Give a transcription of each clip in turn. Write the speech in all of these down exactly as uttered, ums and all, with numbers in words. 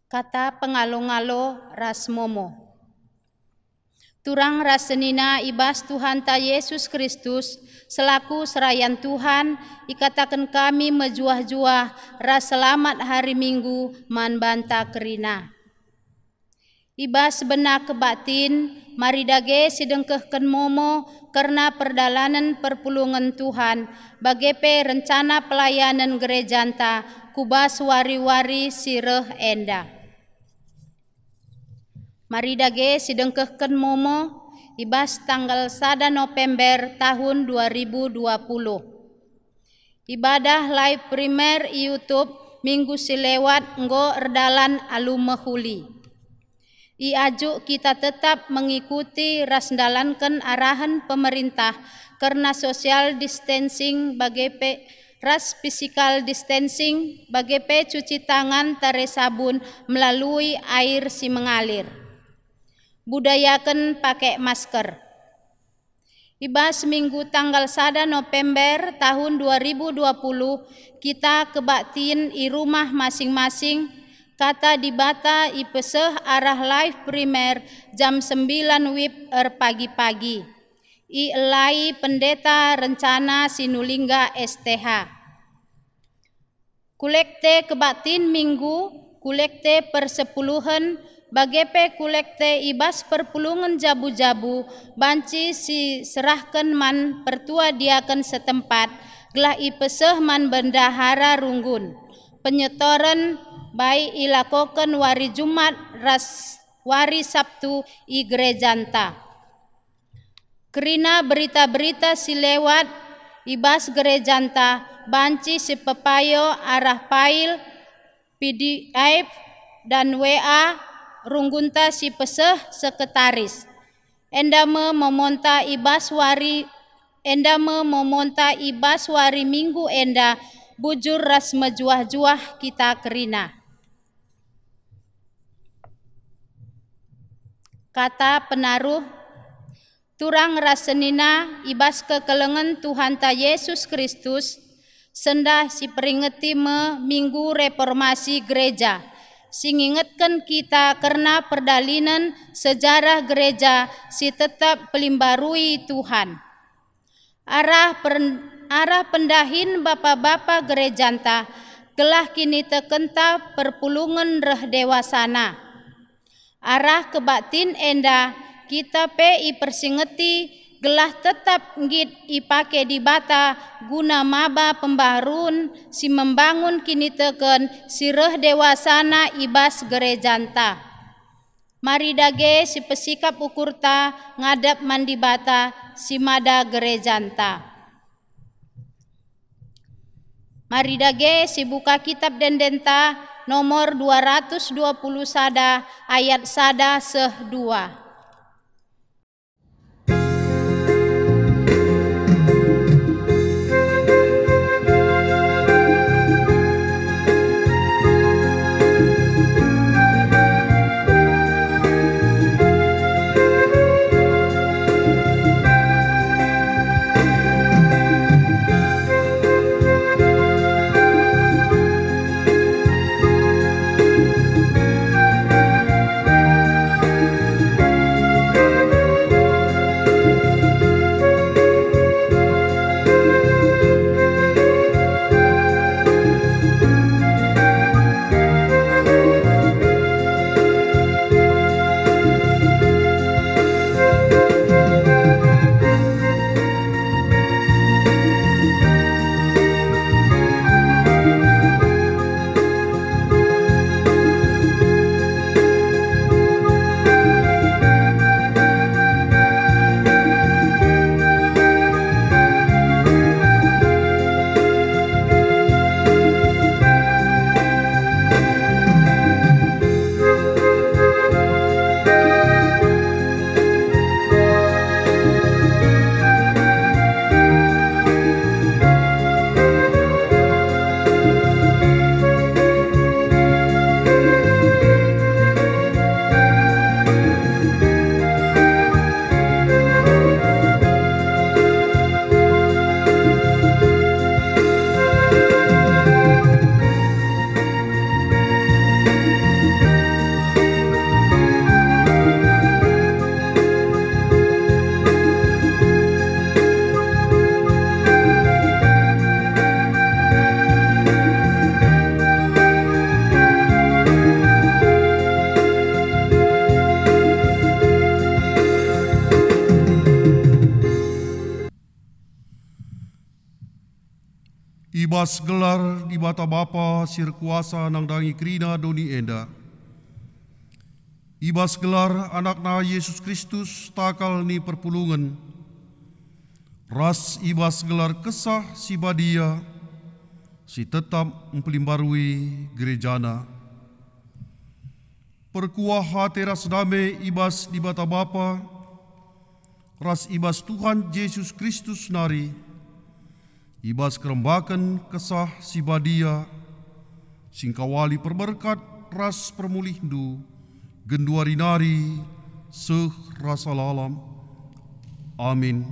Kata pengalo-ngalo ras momo. Turang ras senina i bas Tuhanta Yesus Kristus, selaku serayan Tuhan, ikataken kami mejuah-juah ras selamat hari Minggu man banta kerina. I bas benak kebaktin, mari dage sidengkehken momo kerna perdalanen perpulungen Tuhan, bage pe rencana pelayanen gerejanta ku bas wari-wari si reh enda. Mari dage sidengkehken momo i bas tanggal sada November tahun dua ribu dua puluh. Ibadah live primer i YouTube minggu si lewat enggo erdalan alu mehuli. Iajuk kita tetap mengikuti ras ndalanken arahen pemerintah kerna social distancing bage pe ras physical distancing, bage pe cuci tangan tare sabun melalui air si mengalir. Budayaken pake masker. I bas Minggu tanggal sada November tahun dua ribu dua puluh, kita kebaktin i rumah masing-masing, Kata Dibata ipeseh arah live primer jam sembilan wib erpagi-pagi. Ielai Pendeta Rencana Sinulingga S T H. Kulekte kebaktin Minggu, kulekte persepuluhen, bage pe kulekte i bas perpulungen jabu-jabu banci siserahken man pertua diaken setempat, gelah ipeseh man bendahara runggun. Penyetoren bai ilakoken wari Jumat ras wari Sabtu i gerejanta. Kerina berita-berita si lewat i bas gerejanta banci sipepayo arah pail, P D F, dan W A runggunta si peseh sekretaris. Enda me momonta i bas wari, enda me momonta i bas wari Minggu enda, bujur ras mejuah-juah kita kerina. Kata penaruh. Turang ras senina, i bas kekelengen Tuhanta Yesus Kristus, sendah siperingeti me Minggu Reformasi Gereja, si ngingetken kita kerna perdalinen sejarah gereja si tetap pelimbarui Tuhan. Arah per-, arah pendahin bapa-bapa gerejanta, gelah kinitekenta perpulungen reh dewasana. Arah kebaktin enda, kita pe ipersingeti gelah tetap nggit ipake Dibata guna maba pembarun si membangun kiniteken si reh dewasana i bas gerejanta. Mari dage sipesikap ukurta ngadap man Dibata si mada gerejanta. Mari dage sibuka Kitab Ende-endenta nomor dua ratus dua puluh sada, ayat sada seh dua. Bas gelar Dibata Bapa si erkuasa nandangi kerina doni enda. I bas gelar AnakNa Jesus Kristus takal ni perpulungen, ras i bas gelar Kesah Si Badia si tetap mpelimbarui gerejaNa. Perkuah ate ras dame i bas Dibata Bapa, ras i bas Tuhan Jesus Kristus nari, i bas kerembaken Kesah Si Badia, si engkawali perberkat ras permulihndu, genduari nari seh rasa lalap. Amin.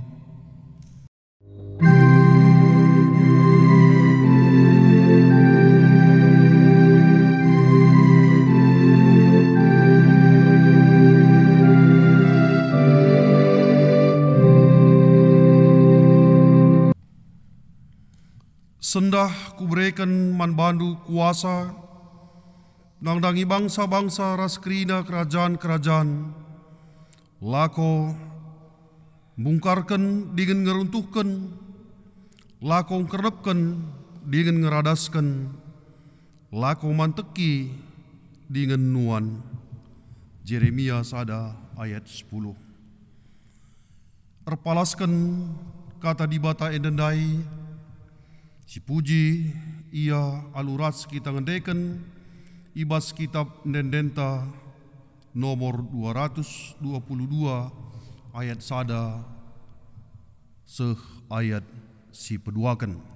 Sendah kubereken man bandu kuasa nandangi bangsa-bangsa ras kerina kerajan-kerajan. Lako mbungkarken dingen ngeruntuhken, lako ngkernepken dingen ngeradasken, lako manteki dingen nuan. Jeremia sada ayat sepuluh. Erpalasken kata Dibata enda ndai, sipuji Ia alu ras kita ngendeken i bas kitap ende-endenta nomor dua ratus dua puluh dua ayat sada seh ayat si peduaken.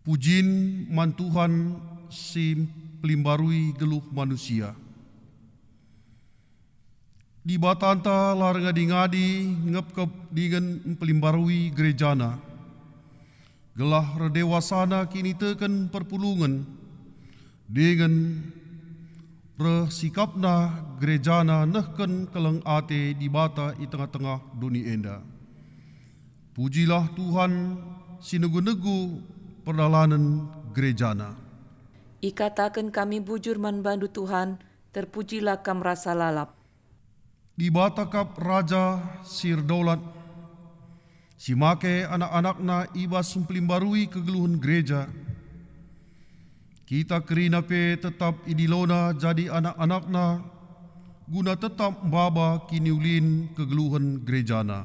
Pujin man Tuhan si mpelimbarui geluh manusia. Dibatanta la erngadi-ngadi ngepkep dingen mpelimbarui gerejana, gelah erdewasana kiniteken perpulungen, dingen reh sikapna gerejana nehken keleng ate Dibata i tengah-tengah doni enda. Pujilah Tuhan si negu-negu perdalanen gerejana. Ikataken kami bujur man bandu, Tuhan, terpujilah Kam rasa lalap. Dibata kap Raja si erdaulat, si make anak-anakNa i bas mpelimbarui kegeluhen gereja. Kita kerina pe tetap idilona jadi anak-anakna, guna tetap maba kiniulin kegeluhen gerejana.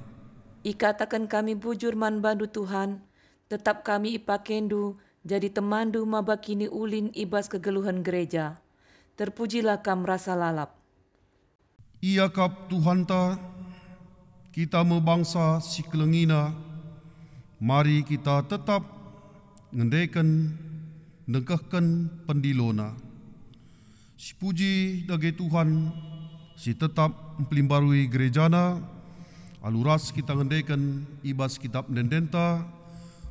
Ikataken kami bujur man bandu, Tuhan, tetap kami ipakendu jadi temanndu maba kiniulin i bas kegeluhen gereja. Terpujilah Kam rasa lalap. Ia kap Tuhanta, kita me bangsa si kelengina, mari kita tetap ngendeken, nengkehken pendilona. Sipuji dage Tuhan, si tetap mpelimbarui gerejana, alu ras kita ngendeken i bas Kitap Ende-endenta,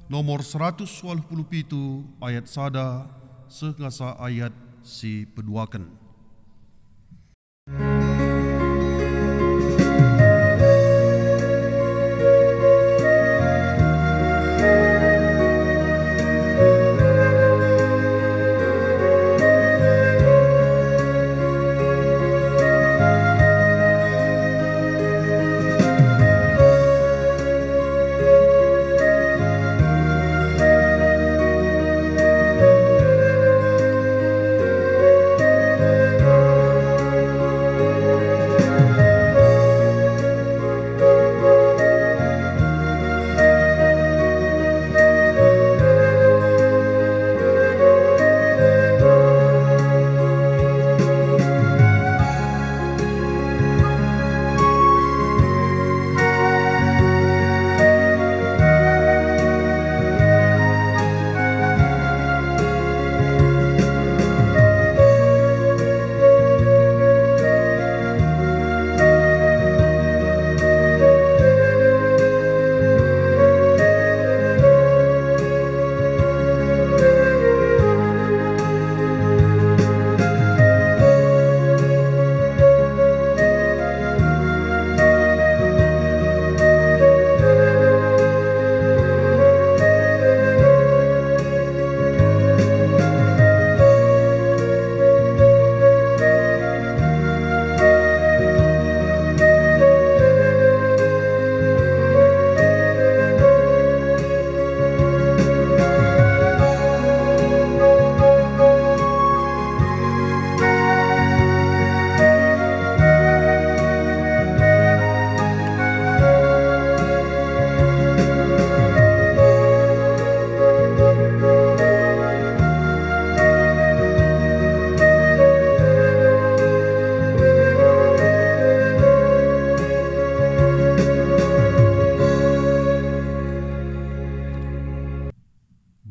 nomor seratus waluh puluh pitu, ayat sada seh ngasa ayat si peduaken.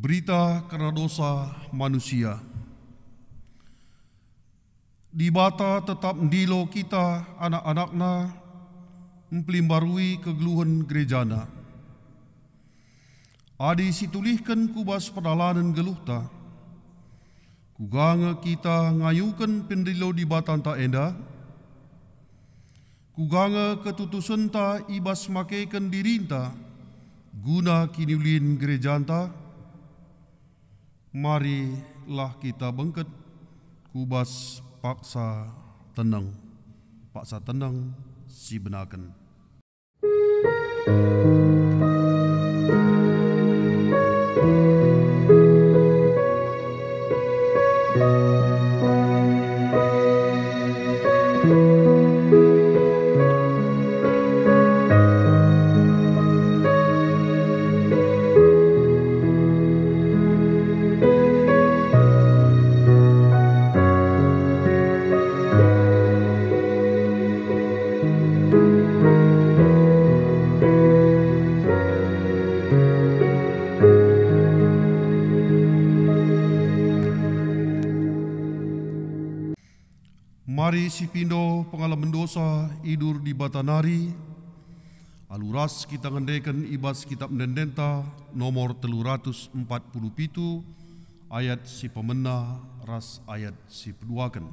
Berita kerna dosa manusia. Dibata tetap ndilo kita anak-anakNa, mpelimbarui kegeluhen gerejana. Adi situlihken ku bas perdalanen geluhta, kuga nge kita ngayuken pendilo Dibatanta enda? Kuga nge ketutusenta i bas makeken dirinta guna kiniulin gerejanta? Marilah kita bengket ku bas paksa teneng, paksa teneng si benaken. Mari sipindo pengalamen dosa idur Dibata nari, alu ras kita ngendeken i bas Kitap Ende-endenta nomor telu ratus empat puluh pitu, ayat si pemena ras ayat si peduaken.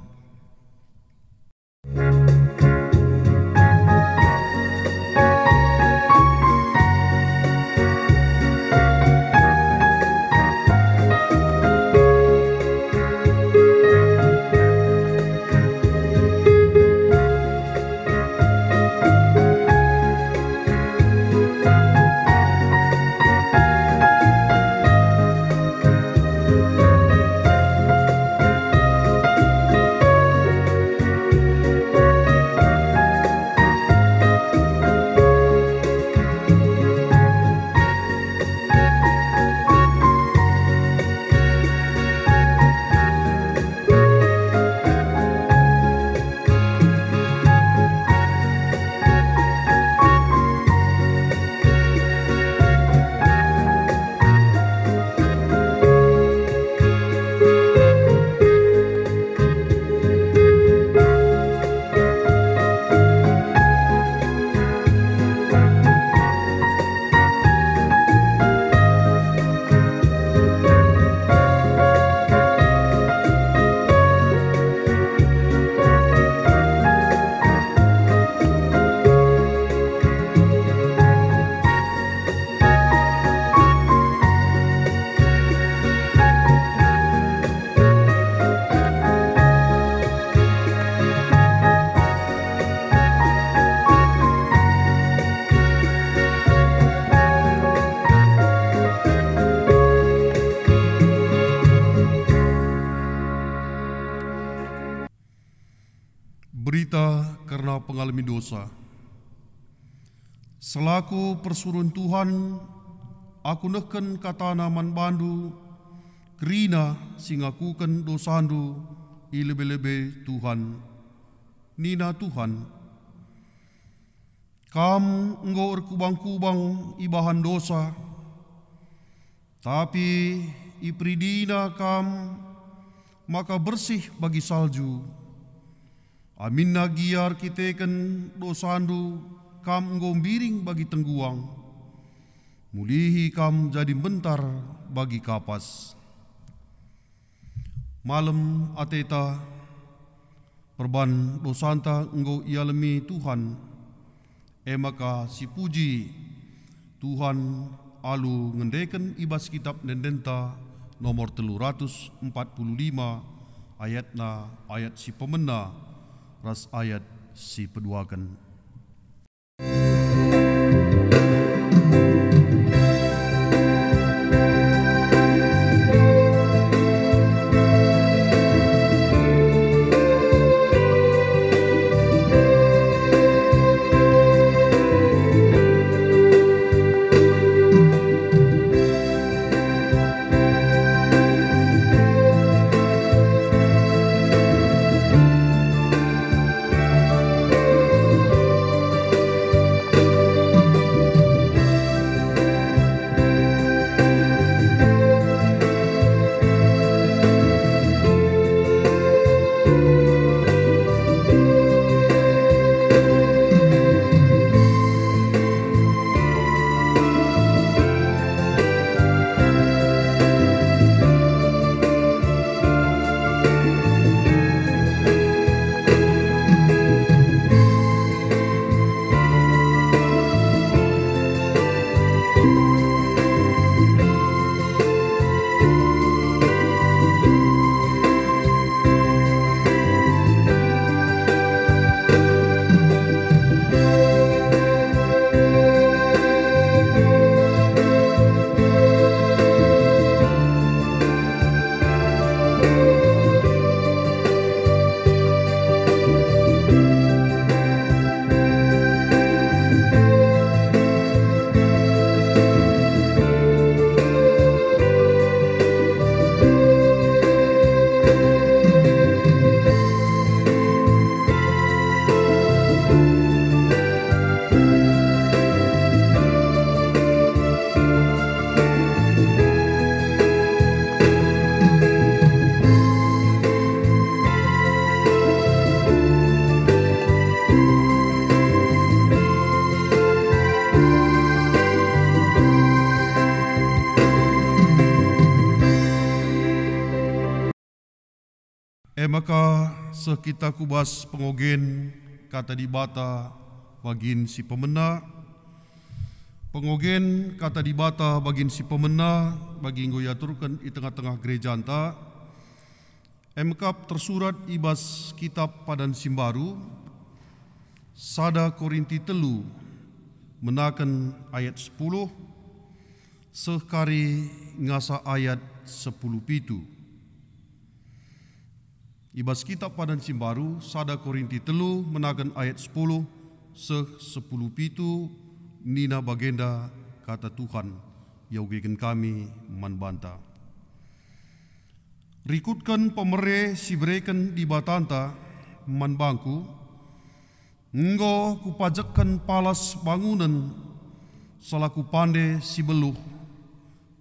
Berita kerna pengalemi dosa. Selaku persuruhen Tuhan, aku nehken katana man bandu, kerina si ngakuken dosandu i lebe-lebe Tuhan. Nina Tuhan, "Kam enggo erkubang-kubang ibahan dosa, tapi iperidina kam maka bersih bagi salju. Aminna gia erkiteken dosandu kam enggo mbiring bagi tengguang, mulihi kam jadi mbentar bagi kapas." Malem ateta, perban dosanta enggo ialemi Tuhan. E maka sipuji Tuhan alu ngendeken i bas Kitap Ende-endenta nomor telu ratus empat puluh lima, ayatna, ayat si pemena ras ayat si peduaken. E maka seh kita ku bas pengogen Kata Dibata bagin si pemena. Pengogen Kata Dibata bagin si pemena bagi enggo iaturken i tengah-tengah gerejanta. E mekap tersurat i bas Kitap Padan si Mbaru, sada Korinti telu, menaken ayat sepuluh, seh kari ngasa ayat sepuluh pitu. I bas Kitap Padan si Mbaru, sada Korinti telu, menaken ayat sepuluh seh sepuluh pitu, nina bagenda Kata Tuhan, iaugeken kami man banta. Rikutken pemere si ibereken Dibatanta man bangku, enggo kupajekken palas bangunen selaku pande si beluh,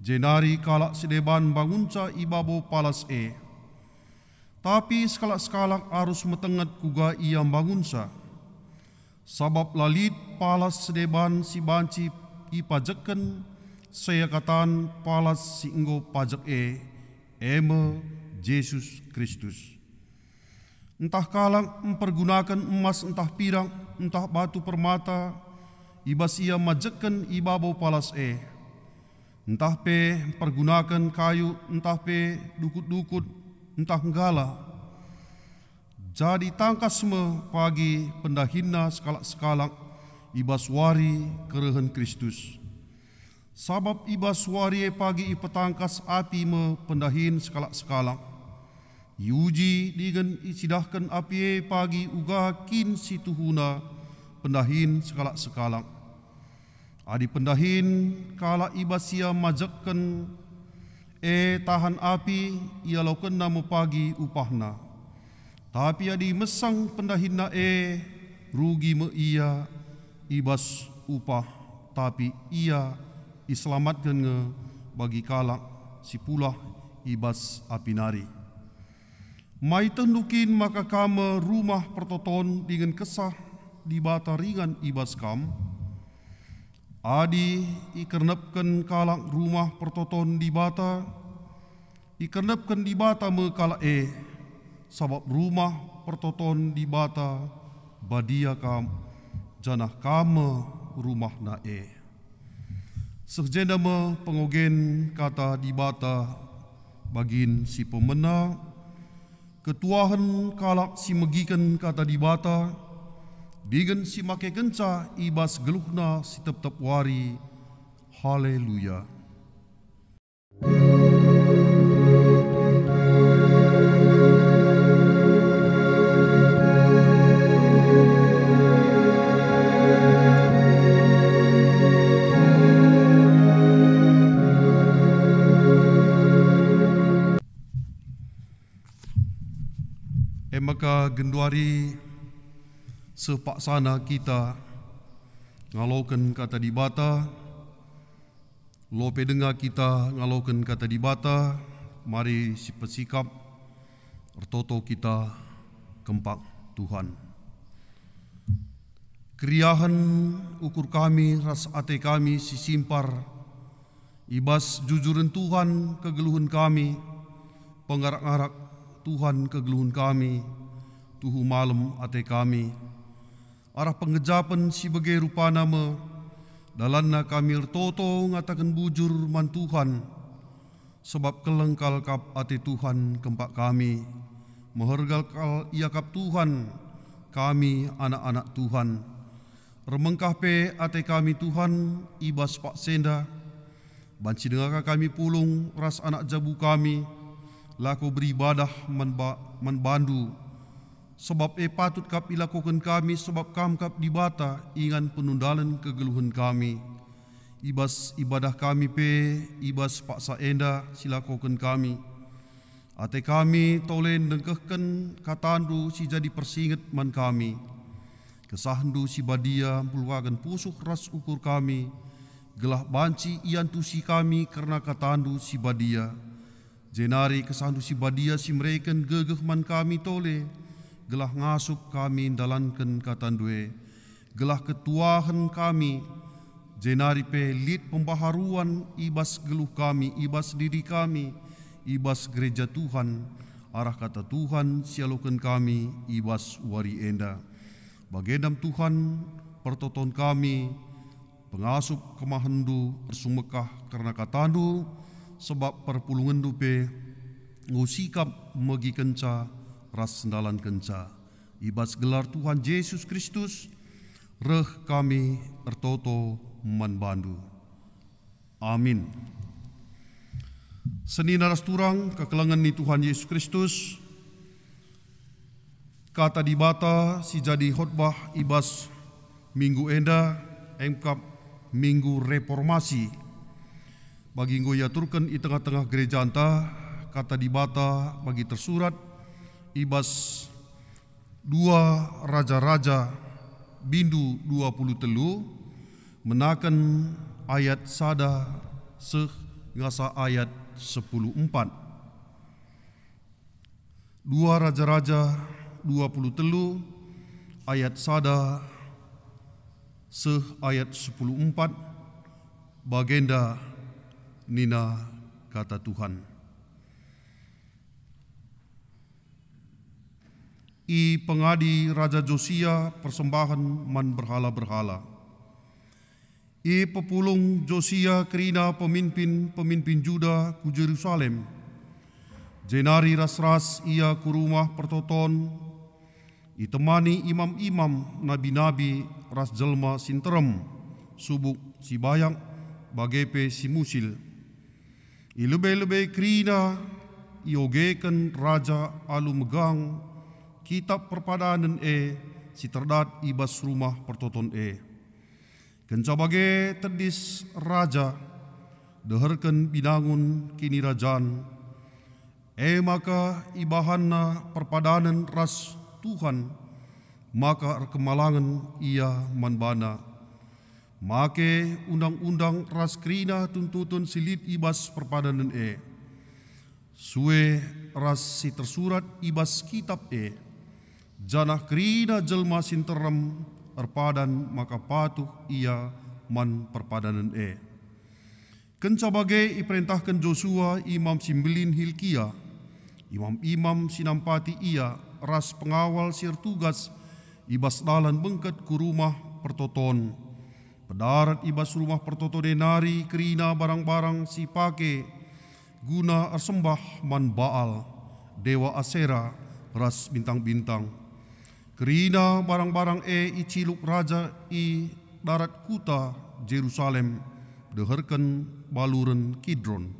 jenari kalak si deban mbangunca i babo palas e. Tapi sekalak-sekalak arus metenget kuga ia mbangunca. Sabap la lit palas si deban si banci ipajekken, seakatan palas si enggo pajek e, e me Jesus Kristus. Ntah kalak mpergunaken emas ntah pirak ntah batu permata, i bas ia majekken i babo palas e, ntah pe mpergunaken kayu ntah pe dukut-dukut ntah nggala. Jadi tangkas me pagi pendahinna sekalak-sekalak i bas wari kerehen Kristus. Sabap i bas wari e pagi ipetangkas api me pendahin sekalak-sekalak. Iuji dingen icidahken api e pagi uga kin si tuhuna pendahin sekalak-sekalak. Adi pendahin kalak i bas ia majekken e tahan api, ialokenna me pagi upahna. Tapi adi mesang pendahinna e, rugi me ia i bas upah, tapi ia iselamatken nge bagi kalak si pulah i bas api nari. Maitehndu kin maka kam me rumah pertoton dingen Kesah Dibata ringan i bas kam? Adi ikernepken kalak rumah pertoton Dibata, ikernepken Dibata me kalak e, sabap rumah pertoton Dibata badia kam, janah kam me rumahna e. Seh jenda me pengogen kata Dibata bagin si pemena, ketuahen kalak si megiken kata Dibata, dingen si makekenca i bas geluhna si tep-tep wari. Haleluya. E maka genduari seh paksana kita ngaloken kata Dibata, lope denga kita ngaloken kata Dibata, mari sipesikap ertoto kita kempak Tuhan. Keriahen ukur kami ras ate kami si simpar, i bas jujuren Tuhan kegeluhen kami, pengarak-ngarak Tuhan kegeluhen kami, tuhu malem ate kami. Arah penggejapen si bage rupana me, dalanna kami ertoto ngataken bujur man Tuhan, sabap keleng kal kap ate Tuhan kempak kami, meherga kal iakap Tuhan kami anak-anak Tuhan. Ermengkah pe ate kami Tuhan i bas paksa enda, banci denga ka kami pulung ras anak jabu kami, lako beribadah man ba-, man bandu, sabap e patut kap ilakoken kami, sabap Kam kap Dibata ingan penundalen kegeluhen kami. I bas ibadah kami pe, i bas paksa enda si lakoken kami, ate kami tole ndengkehken katandu si jadi persinget man kami. Kesahndu si badia mpuluhaken pusuh ras ukur kami, gelah banci iantusi kami kerna katandu si badia. Jenari kesahndu si badia si mereken gegeh man kami tole, gelah ngasup kami ndalanken katandu e, gelah ketuahen kami, jenari pe lit pembaharuan i bas geluh kami, i bas diri kami, i bas gereja Tuhan, arah kata Tuhan si ialoken kami i bas wari enda. Bagendam Tuhan, pertoton kami, pengasup kemahenndu ersumekah kerna katandu, sebab perpulungenndu pe enggo sikap megikenca ras ndalankenca. I bas gelar Tuhan Jesus Kristus, reh kami ertoto man bandu. Amin. Senina ras turang kekelengen ni Tuhan Jesus Kristus, Kata Dibata si jadi khotbah i bas minggu enda, emkap Minggu Reformasi. Bagi enggo iaturken i tengah-tengah gerejanta, Kata Dibata bagi tersurat i bas dua Raja-Raja, bindu dua puluh telu, menaken ayat sada seh ngasa ayat sepuluh empat. Dua Raja-Raja dua puluh telu ayat sada seh ayat sepuluh empat, bagenda nina Kata Tuhan. Ipengadi Raja Josia persembahen man berhala-berhala. Ipepulung Josia kerina peminpin-peminpin Juda ku Jerusalem, jenari ras-ras ia ku Rumah Pertoton, itemani imam-imam, nabi-nabi, ras jelma si nterem, subuk, si bayak, bage pe si musil. I lebe-lebe kerina iogeken raja alu megang kitap perpadanen e si terdat i bas rumah pertoton e. Kenca bage tedis raja deherken binangun kinirajan, e maka ibahanna perpadanen ras Tuhan, maka erkemalangen ia man bana. Make undang-undang ras kerina tuntuten si lit i bas perpadanen e. Sue ras si tersurat i bas kitap e, janah kerina jelma si nterem erpadan maka patuh ia man perpadanen e. Kenca bage iperentahken Josua imam si mbelin Hilkia, imam-imam si nampati ia, ras pengawal si ertugas i bas dalan bengket ku rumah pertoton. Pedarat i bas rumah pertoton e nari kerina barang-barang si pake guna ersembah man Baal, dewa Asera, ras bintang-bintang. Kerina barang-barang e iciluk raja i darat kuta Jerusalem, deherken baluren Kidron.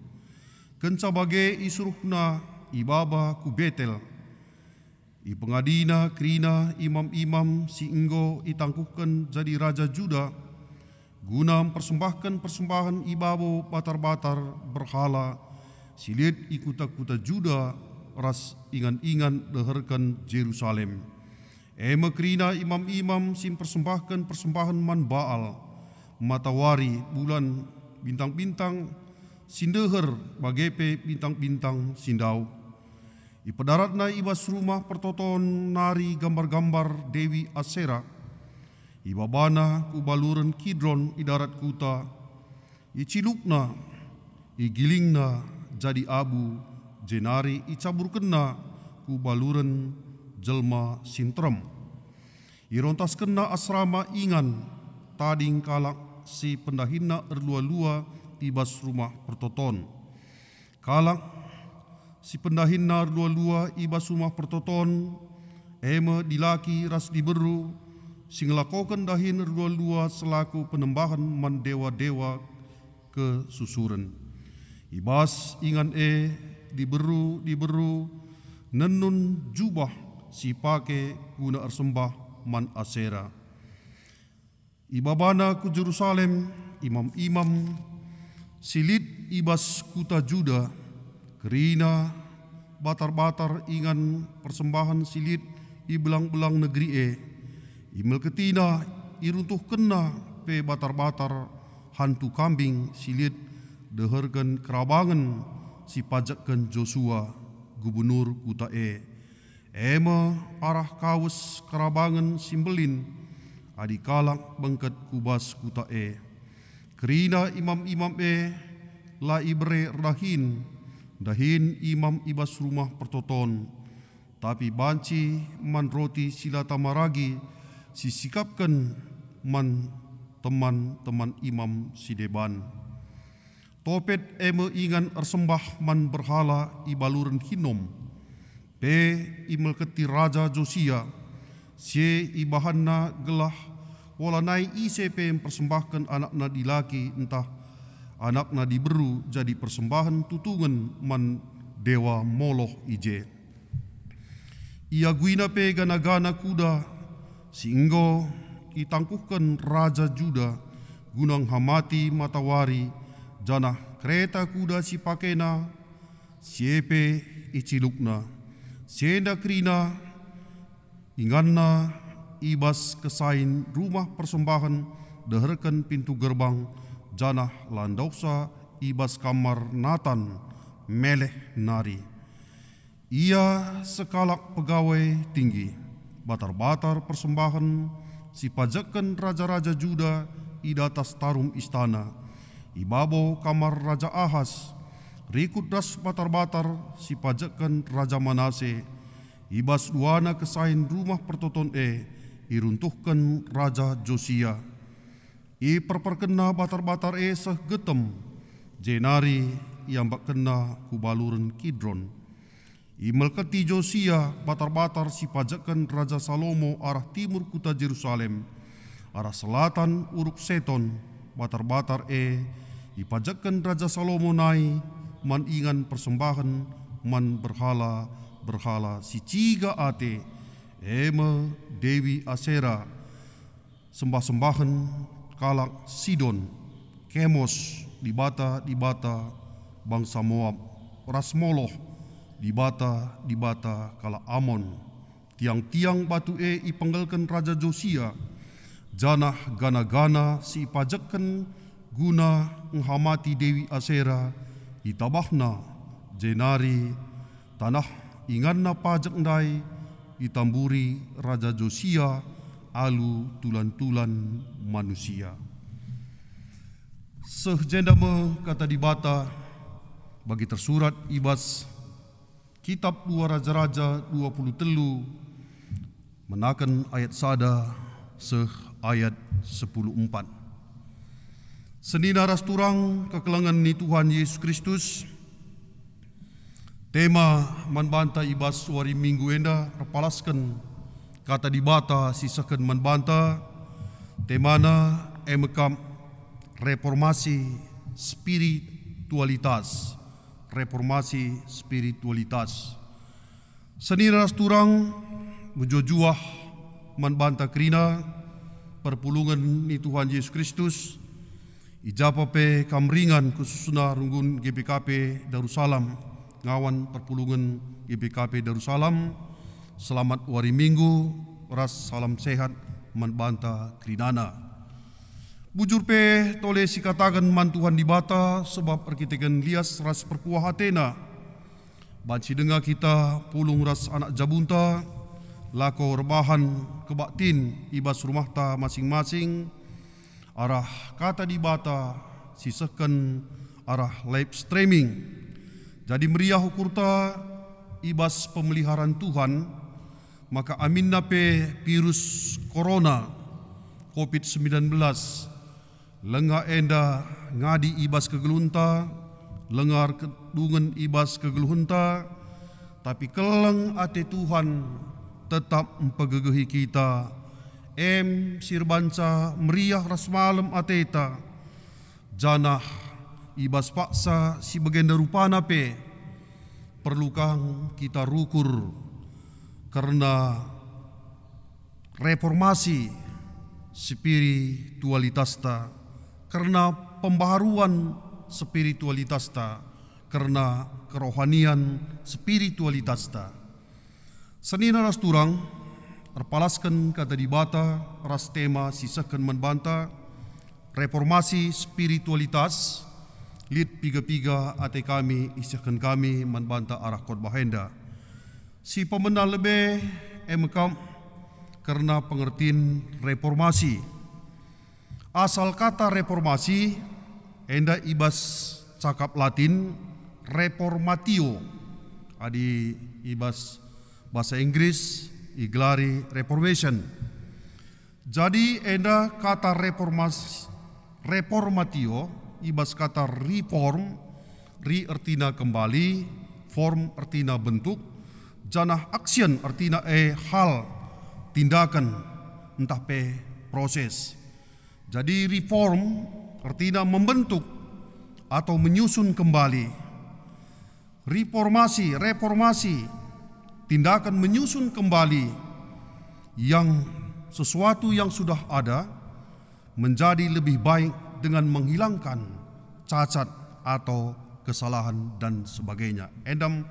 Kenca bage isuruhna ibaba ku Betel. Ipengadina kerina imam-imam si enggo itangkuhken jadi raja Juda, guna mpersembahken persembahen i babo batar-batar berhala si lit i kuta-kuta Juda ras ingan-ingan deherken Jerusalem. E me kerina imam-imam si mpersembahken persembahen man Baal, matawari, bulan, bintang-bintang si ndeher, bage pe bintang-bintang si ndauh. Ipedaratna i bas rumah pertoton nari gambar-gambar Dewi Asera. Ibabana ku baluren Kidron i darat kuta. Icilukna, igilingna jadi abu, jenari icaburkenna ku baluren jelma si nterem. Irontaskenna asrama ingan tading kalak si pendahinna erlua-lua i bas rumah pertoton. Kalak si pendahinna erlua-lua i bas rumah pertoton, e me dilaki ras diberu, si ngelakoken dahin erlua-lua selaku penembahen man dewa-dewa kesusuren. I bas ingan e diberu-diberu nenun jubah si pake guna ersembah man Asera. Ibabana ku Jerusalem imam-imam si lit i bas kuta Juda, kerina batar-batar ingan persembahen si lit i belang-belang negeri e. Imelketina, iruntuhkenna pe batar-batar hantu kambing si lit deherken kerabangen si pajekken Josua, gubernur kuta e. E me arah kawes kerabangen si mbelin adi kalak bengket ku bas kuta e. Kerina imam-imam e la ibere erdahin, dahin imam i bas rumah pertoton, tapi banci man roti si la tama ragi si sikapken man teman-teman imam si deban. Topet e me ingan ersembah man berhala i baluren Hinom, pe imelketi Raja Josia, si e ibahanna gelah olanai ise pe mpersembahken anakna dilaki ntah anakna diberu jadi persembahen tutungen man dewa Moloh i je. Iaguina pe gana-gana kuda si enggo itangkuhken raja Juda guna nghamati matawari, janah kereta kuda si pakena si e pe icilukna. Si enda kerina inganna i bas kesain rumah persembahen deherken pintu gerbang, janah la ndauhsa i bas kamar Natan meleh nari. Ia sekalak pegawai tinggi, batar-batar persembahen si pajekken raja-raja Juda i datas tarum istana, i babo kamar Raja Ahas, rikut ras batar-batar si pajekken Raja Manase, i bas duana kesain rumah pertoton e, iruntuhken Raja Josia. Iperperkenna batar-batar e seh getem, jenari iambakkenna ku baluren Kidron. Imelketi Josia batar-batar si pajekken Raja Salomo arah timur kuta Jerusalem, arah selatan Uruk Seton. Batar-batar e ipajekken Raja Salomo nai man ingan persembahen man berhala-berhala si ciga ate, e me Dewi Asera, sembah-sembahen kalak Sidon, Kemos, dibata-dibata bangsa Moab, ras Moloh, dibata-dibata kalak Amon. Tiang-tiang batu e ipenggelken Raja Josia, janah gana-gana si ipajekken guna ngehamati Dewi Asera itabahna, jenari tanah inganna pajek ndai itamburi Raja Josia alu tulan-tulan manusia. Seh jenda me kata Dibata bagi tersurat i bas Kitab dua Raja-Raja dua puluh telu, menaken ayat sada seh ayat sepuluh empat. Senina ras turang kekelengen ni Tuhan Yesus Kristus, tema man banta i bas wari Minggu enda erpalasken kata Dibata si sehken man banta, temana e mekap reformasi spiritualitas. Reformasi spiritualitas. Senina ras turang, mejuah-juah man banta kerina perpulungen ni Tuhan Yesus Kristus, i ja pe kam ringan khususna runggun G B K P Darussalam, ngawan perpulungen G B K P Darussalam, selamat wari Minggu ras salam sehat man banta kerinana. Bujur pe tole sikataken man Tuhan Dibata, sebab erkiteken lias ras perkuah ateNa. Banci denga kita pulung ras anak jabunta, lako erbahan kebaktin i bas rumahta masing-masing, arah kata Dibata si sehken arah live streaming. Jadi meriah ukurta i bas pemeliharan Tuhan, maka aminna pe virus corona, covid sembilan belas, lenga enda ngadi i bas kegeluhenta, lenga erkedungen i bas kegeluhenta, tapi keleng ate Tuhan tetap mpegegehi kita, em si erbanca meriah ras malem ateta, janah i bas paksa si bagenda rupana pe perlu kang kita rukur kerna reformasi spiritualitasta, kerna pembaharuan spiritualitasta, kerna kerohanian spiritualitasta. Senina ras turang, erpalasken kata Dibata ras tema si sehken man banta, reformasi spiritualitas, lit piga-piga ate kami isehken kami man banta arah khotbah enda. Si pemena lebe e mekap kerna pengertin reformasi. Asal kata reformasi enda i bas cakap Latin reformatio, adi i bas bahasa Inggris igelari reformation. Jadi enda kata reformas-, reformatio i bas kata reform, re ertina kembali, form ertina bentuk, janah action ertina e hal, tindakan, ntah pe proses. Jadi reform ertina membentuk atau menyusun kembali. Reformasi, reformasi, tindakan menyusun kembali yang sesuatu yang sudah ada menjadi lebih baik dengan menghilangkan cacat atau kesalahan dan sebagainya. Endam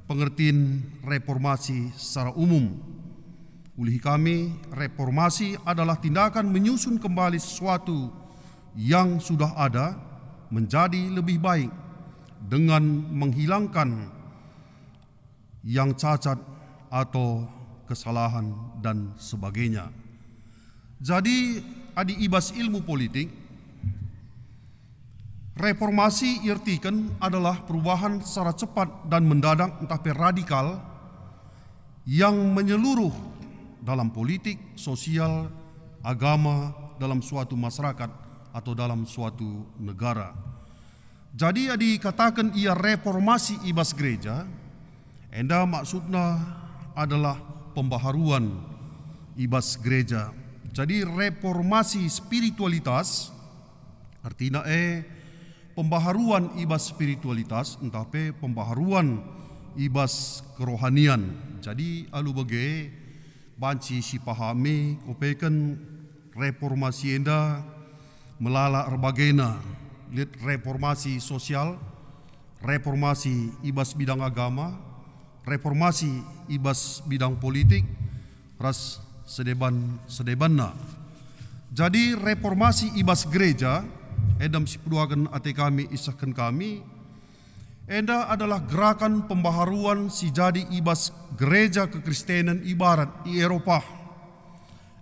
pengertin reformasi secara umum. Ulih kami, reformasi adalah tindakan menyusun kembali sesuatu yang sudah ada menjadi lebih baik dengan menghilangkan yang cacat atau kesalahan dan sebagainya. Jadi, adi i bas ilmu politik, reformasi iertiken adalah perubahan secara cepat dan mendadak ntah pe radikal yang menyeluruh dalam politik, sosial, agama, dalam suatu masyarakat, atau dalam suatu negara. Jadi, adi ikataken ia reformasi i bas gereja, enda maksudna adalah pembaharuan i bas gereja. Jadi, reformasi spiritualitas, ertina e, pembaharuan i bas spiritualitas, ntah pe pembaharuan i bas kerohanian. Jadi alu bage banci sipahami kopeken reformasi enda melala erbagena, lit reformasi sosial, reformasi i bas bidang agama, reformasi i bas bidang politik, ras sedeban-sedebanna. Jadi reformasi i bas gereja, enda me si peduaken ate kami isehken kami, enda adalah gerakan pembaharuan si jadi i bas gereja kekristenen i barat i Eropa.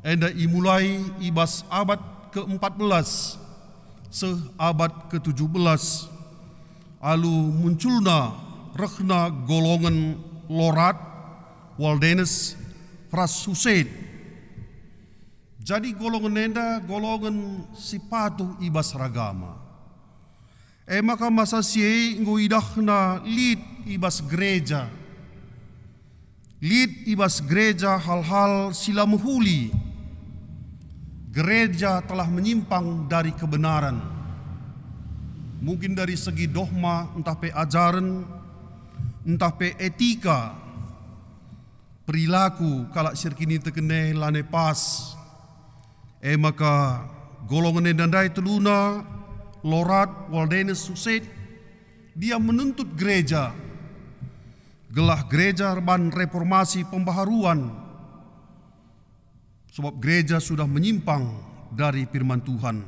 Enda imulai i bas abad keempat belas seh abad ketujuh belas, alu munculna rehna golongen Lorat, Waldenses, ras Hussite. Jadi golongen enda golongen si patuh i bas ragama. E maka masa si e enggo idahna lit i bas gereja. Lit i bas gereja hal-hal si la mehuli. Gereja telah menyimpang dari kebenaran. Mungkin dari segi dogma, ntah pe ajaren, ntah pe etika, perilaku kalak si erkiniteken e lanai pas. E maka golongen enda ndai teluna, Lorat, Waldenses, Hussite, dia menuntut gereja, gelah gereja erban reformasi pembaharuan, sebab gereja sudah menyimpang dari firman Tuhan.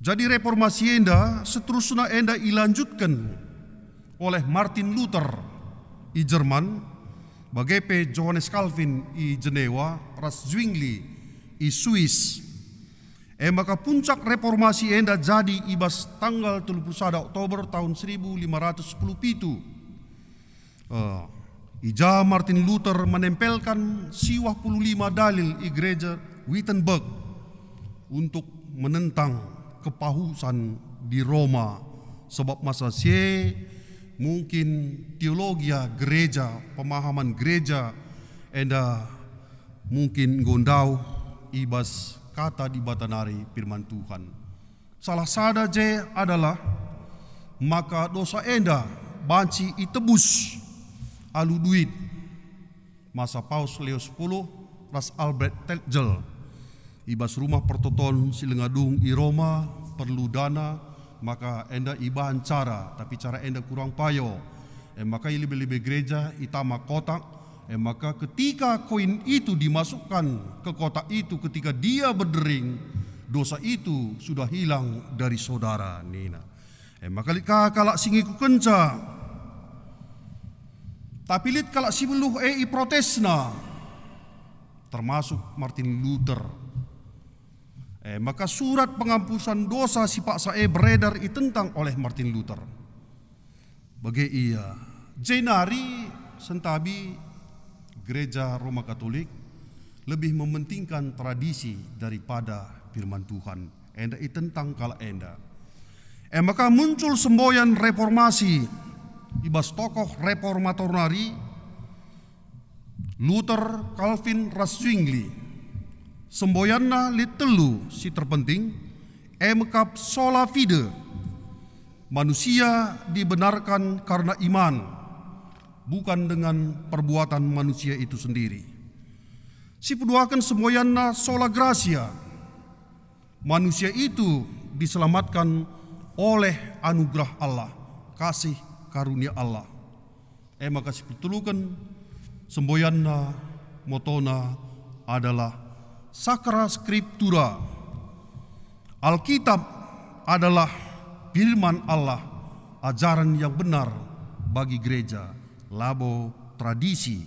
Jadi reformasi enda seterusna enda ilanjutken oleh Martin Luther i Jerman, bage pe Johannes Calvin i Jenewa, ras Zwingli i Swiss. E maka puncak reformasi enda jadi i bas tanggal telu puluh sada Oktober tahun seribu lima ratus sepuluh pitu. Eh, i ja Martin Luther menempelkan siwah puluh lima dalil i gereja Wittenberg untuk menentang kepahusan di Roma, sebab masa si e mungkin teologia gereja, pemahaman gereja enda mungkin enggo ndauh i bas kata Dibata nari, firman Tuhan. Salah sada je adalah maka dosa enda banci itebus alu duit. Masa Paus Leo sepuluh ras Albrecht Tetzel i bas Rumah Pertoton si Lengadung i Roma perlu dana, maka enda ibahan cara, tapi cara enda kurang payo. E maka i lebe-lebe gereja itama kotak, e maka ketika koin itu dimasukkan ke kotak itu, ketika dia berdering, dosa itu sudah hilang dari saudara, nina. E maka lit ka kalak si ngikukenca. Tapi lit kalak si beluh e iprotesna, termasuk Martin Luther. E maka surat pengampusan dosa si paksa e beredar itentang oleh Martin Luther. Bage ia, jenari sentabi Gereja Roma Katolik lebih mementingkan tradisi daripada firman Tuhan. Enda itentang kalak enda. E maka muncul semboyan reformasi i bas tokoh reformator nari, Luther, Calvin, ras Zwingli. Semboyanna lit telu si terpenting, e mekap sola fide, manusia dibenarkan karena iman, bukan dengan perbuatan manusia itu sendiri. Si peduaken semboyanna sola gratia, manusia itu diselamatkan oleh anugerah Allah, kasih karunia Allah. E maka si peteluken semboyanna motona adalah Sacra Scriptura. Alkitab adalah firman Allah, ajaran yang benar bagi gereja, labo tradisi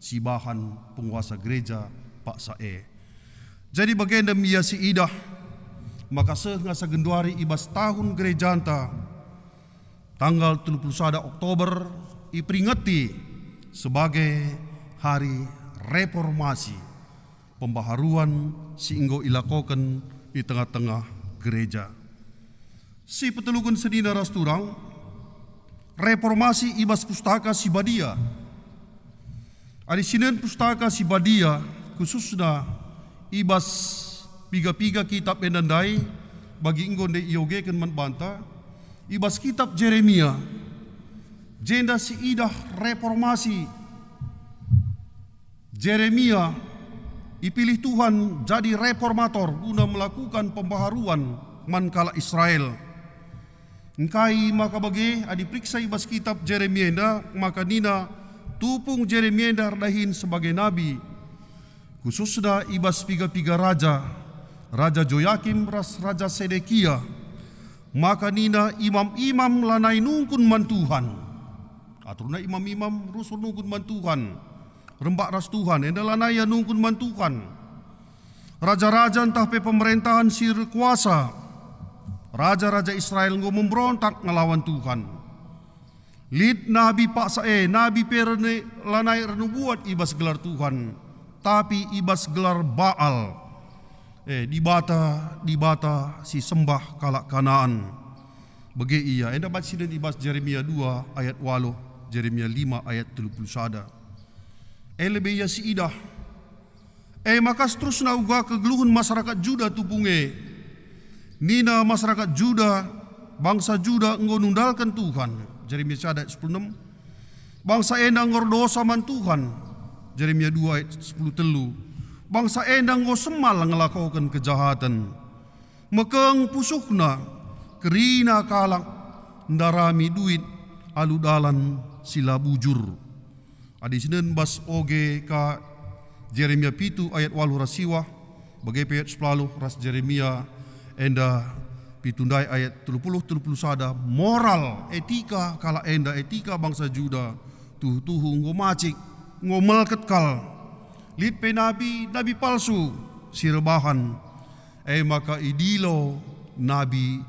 si bahan penguasa gereja paksa e. Jadi bagenda me ia si idah, maka seh ngasa genduari i bas tahun gerejanta, tanggal telu puluh sada Oktober iperingeti sebagai Hari Reformasi, pembaharuan si enggo ilakoken i tengah-tengah gereja. Si peteluken senina ras turang, reformasi i bas Pustaka Si Badia. Adi sinen Pustaka Si Badia, khususna i bas piga-piga kitap enda ndai, bagi enggo ndai iogeken man banta, i bas kitap Jeremia, Jenda siidah reformasi. Jeremia ipilih Tuhan jadi reformator guna melakukan pembaharuan man kalak Israel. Engkai maka bage? Adi periksa i bas kitab Jeremia enda, maka nina tupung Jeremia enda erdahin sebagai nabi, khususna i bas piga-piga raja, Raja Joyakim ras Raja Sedekia. Maka nina imam-imam lanai nungkun man Tuhan. Aturna imam-imam rusur nungkun man Tuhan, rembak ras Tuhan, enda lanai ia nungkun man Tuhan. Raja-raja ntah pe pemerentahen si erkuasa, raja-raja Israel enggo memberontak ngelawan Tuhan. Lit nabi paksa e, nabi pe rene-, lanai ernubuat i bas gelar Tuhan, tapi i bas gelar Baal, eh, dibata, dibata si sembah kalak Kanaan. Bage ia, enda bacinen i bas Jeremia dua ayat waluh, Jeremia lima ayat telu puluh sada. E lebe ia siidah. E maka seterusna uga kegeluhen masyarakat Juda tupung e. Nina masyarakat Juda, bangsa Juda enggo nundalken Tuhan. Jeremia sada ayat sepuluh enem. Bangsa enda enggo erdosa man Tuhan. Jeremia dua ayat sepuluh telu. Bangsa enda enggo semal ngelakoken kejahaten. Mekeng pusuhna, kerina kalak, ndarami duit alu dalan si la bujur. Adi sinen bas oge ka Jeremia pitu ayat waluh ras siwah, bage pe ayat sepuluh ras Jeremia enda pitu ndai ayat telu puluh, telu puluh sada, moral, etika kalak enda, etika bangsa Juda, tuhu-tuhu enggo macik, enggo melket kal. Lit pe nabi, nabi palsu si erbahan, e maka idilo nabi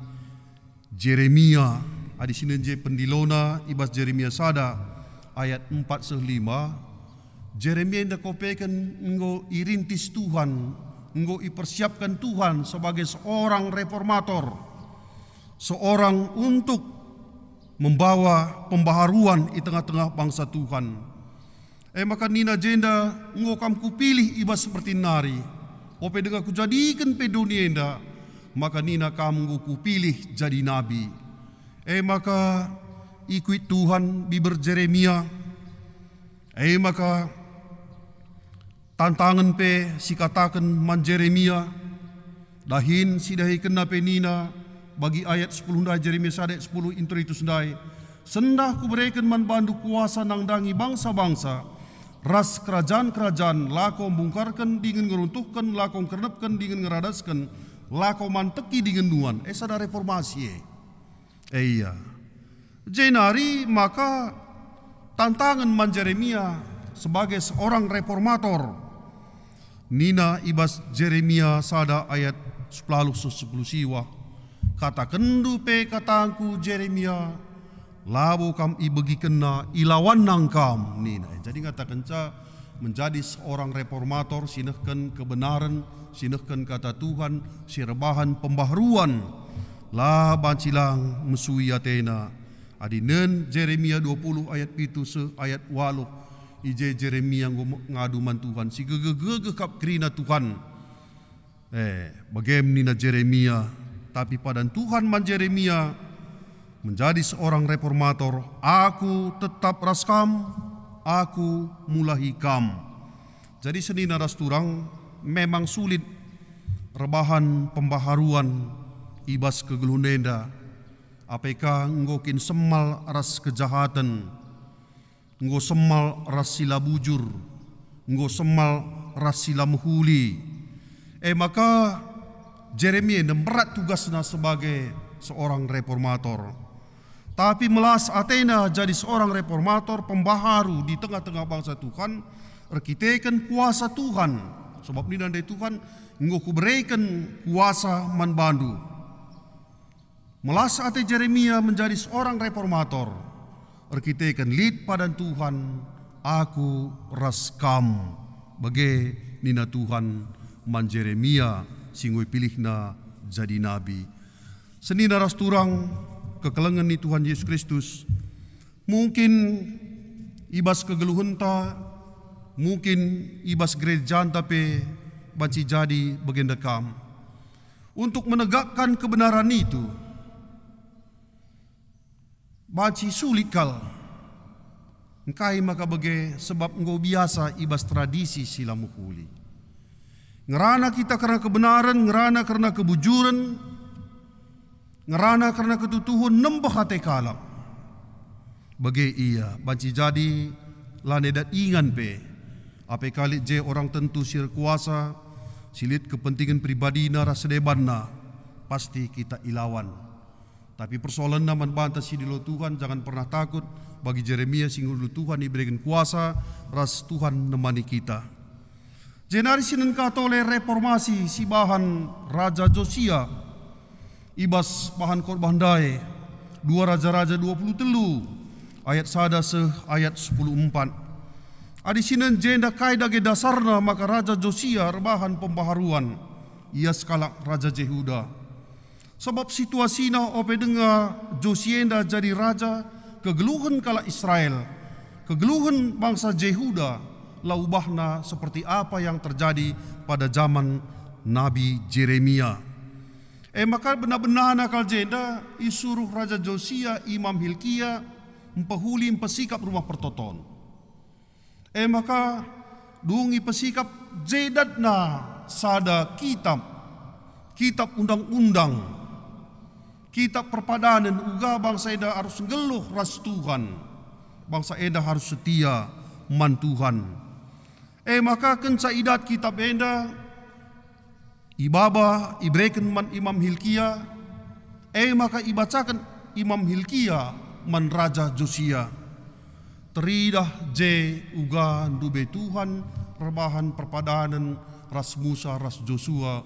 Jeremia. Adi sinen je pendilona i bas Jeremia sada ayat empat seh lima, Jeremia enda kopeken enggo irintis Tuhan, enggo ipersiapken Tuhan sebagai seorang reformator, seorang untuk membawa pembaharuan i tengah-tengah bangsa Tuhan. E maka nina jenda, "Enggo kam kupilih i bas seperti nari. Ope denga kujadiken pe doni enda, maka nina kam enggo kupilih jadi nabi." E maka ikuit Tuhan biber Jeremia. E maka tantangen pe sikataken man Jeremia, dahin sidahikenna pe nina bagi ayat sepuluh ndai, Jeremia sada ayat sepuluh interitus ndai, "Sendah kubereken man bandu kuasa nandangi bangsa-bangsa ras kerajan-kerajan, lako mbungkarken dingen ngeruntuhken, lako ngkernepken dingen ngeradasken, lako manteki dingen nuan." E, sada reformasi e. E, ia. Jenari maka tantangen man Jeremia sebagai seorang reformator. Nina i bas Jeremia sada ayat sepuluh seh sepuluh siwah, "Katakenndu pe katangku, Jeremia, labo kam ibegikenna, ilawanna kam," nina. Jadi ngatakenca menjadi seorang reformator, si nehken kebenaren, si nehken kata Tuhan, si erbahan pembaharuan, la banci lang mesui atena. Adi nen Jeremia dua puluh ayat pitu seh ayat waluh, i je Jeremia enggo me-, ngadu man Tuhan, si gegeh-gegeh kap kerina Tuhan. Eh, bagem nina Jeremia, tapi padan Tuhan man Jeremia, "Menjadi seorang reformator, Aku tetap ras kam, Aku mulahi kam." Jadi senina ras turang, memang sulit erbahan pembaharuan i bas kegeluhen enda. Apai ka enggo kin semal ras kejahaten, enggo semal ras si la bujur, enggo semal ras si la mehuli. E maka Jeremia enda mberat tugasna sebagai seorang reformator. Tapi melas atena jadi seorang reformator, pembaharu di tengah-tengah bangsa Tuhan, erkiteken kuasa Tuhan. Sebab nina ndai Tuhan, "Enggo kubereken kuasa man bandu." Melas ate Jeremia menjadi seorang reformator, erkiteken lit padan Tuhan, "Aku ras kam," bage nina Tuhan man Jeremia si enggo ipilihna jadi nabi. Senina ras turang kekelengen ni Tuhan Yesus Kristus, mungkin i bas kegeluhenta, mungkin i bas gerejanta pe banci jadi bagenda kam. Untuk menegakkan kebenaran itu, banci sulit kal. Engkai maka bage? Sebab enggo biasa i bas tradisi si la mehuli. Ngerana kita kerna kebenaren, ngerana kerna kebujuren, ngerana kerna ketutuhen nembeh ate kalak. Bage ia, banci jadi la nedat ingan pe. Ape kalit je orang tentu si erkuasa, si lit kepentingan pribadina ras debanna, pasti kita ilawan. Tapi persoalenna man banta si dielo Tuhan, jangan pernah takut. Bagi Jeremia si ngulu Tuhan ibereken kuasa, ras Tuhan nemani kita. Jenari sinen ka tole reformasi si bahan Raja Josia i bas bahan khotbah ndai, dua Raja-Raja dua puluh telu ayat sada seh ayat sepuluh empat. Adi sinen jenda kai dage dasarna maka Raja Josia erbahan pembaharuan, ia sekalak Raja Jehuda. Sabap situasina ope denga Josia enda jadi raja, kegeluhen kalak Israel, kegeluhen bangsa Jehuda, la ubahna seperti apa yang terjadi pada zaman Nabi Jeremia. E maka bena-benana kal jenda isuruh Raja Josia, Imam Hilkia, mpehuli mpesikap Rumah Pertoton. E maka, dung ipesikap, jedatna sada kitab, kitab undang-undang, kitab perpadanen, uga bangsa enda arus nggeluh ras Tuhan, bangsa enda arus setia man Tuhan. E maka kenca idat kitab enda, ibaba, ibereken man Imam Hilkia, e maka ibacaken Imam Hilkia man Raja Josia. Teridah je uga ndube Tuhan erbahan perpadanen ras Musa ras Josua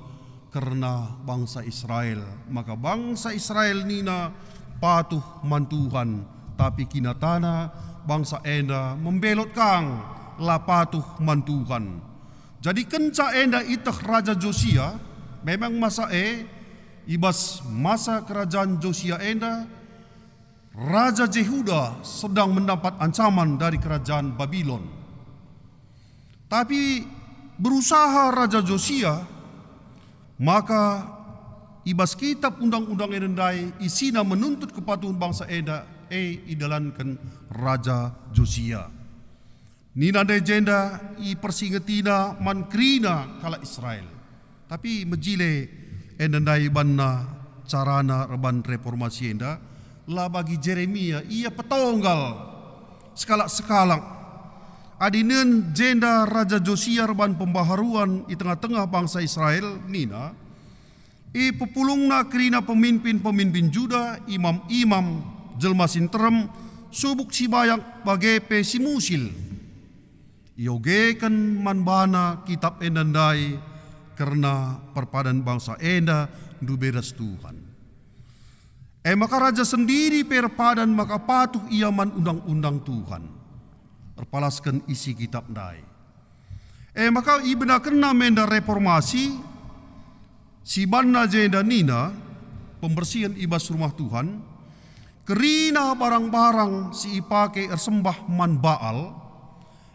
kerna bangsa Israel. Maka bangsa Israel nina patuh man Tuhan, tapi kinatana bangsa enda membelot kang, la patuh man Tuhan. Jadi kenca enda iteh Raja Josia, memang masa e, i bas masa kerajaan Josia enda, Raja Jehuda sedang mendapat ancaman dari kerajaan Babilon. Tapi berusaha Raja Josia, maka i bas kitab undang-undang enda ndai isina menuntut kepatuhen bangsa enda, e idalanken Raja Josia. Nina ndai jenda ipersingetina man kerina kalak Israel. Tapi mejile enda ndai banna carana erban reformasi enda, la bagi Jeremia, ia petonggal sekalak-sekalak. Adi nen jenda Raja Josia erban pembaharuan i tengah-tengah bangsa Israel, nina, ipepulungna kerina peminpin-peminpin Juda, imam-imam, jelma si nterem, subuk si bayak, bage pe si musil. Iogeken man bana kitab enda ndai kerna perpadan bangsa enda ndube ras Tuhan. E maka raja sendiri pe erpadan maka patuh ia man undang-undang Tuhan, erpalasken isi kitab ndai. E maka ibenakenna menda reformasi, si banna jenda nina, pembersihen i bas rumah Tuhan, kerina barang-barang si ipake ersembah man Baal,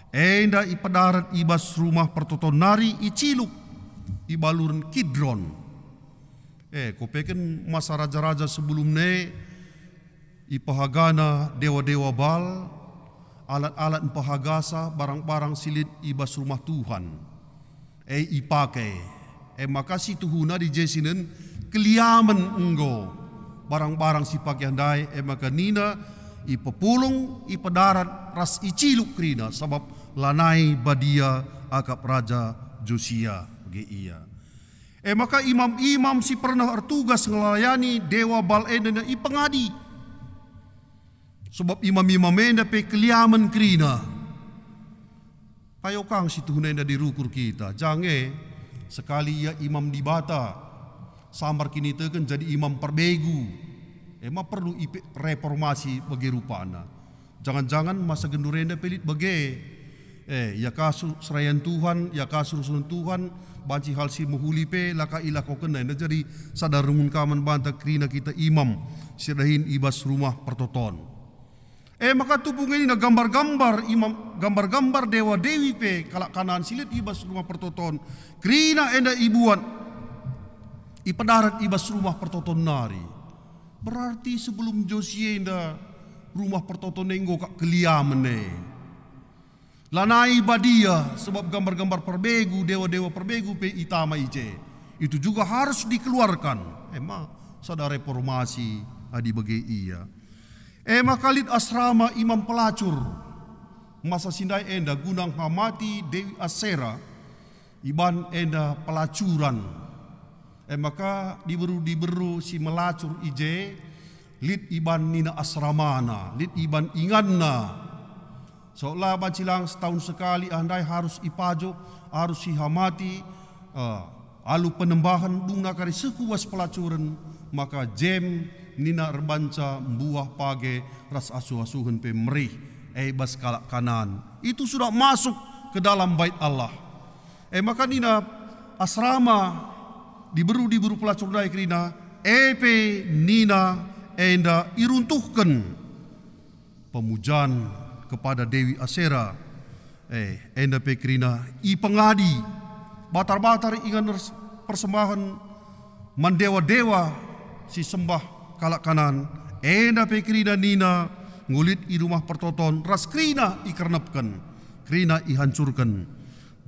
enda ipedarat i bas rumah pertoton nari i ciluk i baluren Kidron. Eh, kupeken masa raja-raja sebelumna e, ipehagana dewa-dewa Baal, alat-alat mpehagasa, barang-barang si lit i bas rumah Tuhan. E ipake. E maka situhuna adi je sinen keliamen enggo barang-barang si pake ndai, e maka nina ipepulung, ipedarat ras iciluk kerina, sabap lanai badia akap Raja Josia bage ia. E maka imam-imam si pernah ertugas ngelayani dewa Baal enda ipengadi. Sebab imam-imam enda pe keliamen kerina. Payo kang situhuna enda dirukur kita. Jange, sekali ia imam Dibata, sambar kiniteken jadi imam perbegu. E maka perlu ipe-, reformasi bage rupana. Jangan-jangan masa genduari enda pe lit bage. Eh, ia ka su-, serayan Tuhan, ia ka suruh-suruhen Tuhan, banci hal si mehuli pe la ka ilakokenna, enda jadi sada rengun ka man banta kerina kita imam si dahin i bas rumah pertoton. Eh, maka tupu nge nina gambar-gambar imam, gambar-gambar dewa-dewi pe kalak Kanaan si lit i bas rumah pertoton, kerina enda ibuat, ipedarat i bas rumah pertoton nari. Berarti sebelum Josia enda rumah pertoton e enggo kap keliamen e. Lanai badia, sebab gambar-gambar perbegu, dewa-dewa perbegu pe itama i je. Itu juga harus dikeluarkan. Ema sada reformasi adi bage ia. E maka lit asrama imam pelacur. Masa si ndai enda guna nghamati Dewi Asera, iban enda pelacuran. E maka diberu-diberu si melacur i je, lit iban nina asramana, lit iban inganna. Seolah banci lang setahun sekali ah ndai harus ipajo, harus ihamati, eh, alu penembahen dungna kari seh ku bas pelacuren, maka jem nina erbanca mbuah page ras asuh-asuhen pe merih, e bas kalak Kanaan. Itu sudah masuk ke dalam Bait Allah. E maka nina asrama diberu-diberu pelacur ndai kerina, e pe nina enda iruntuhken pemujan kepada Dewi Asera. Eh, enda pe kerina ipengadi batar-batar ingan ers-, persembahen man dewa-dewa si sembah kalak Kanaan. Enda pe kerina nina ngulit i rumah pertoton ras kerina ikernepken, kerina ihancurken.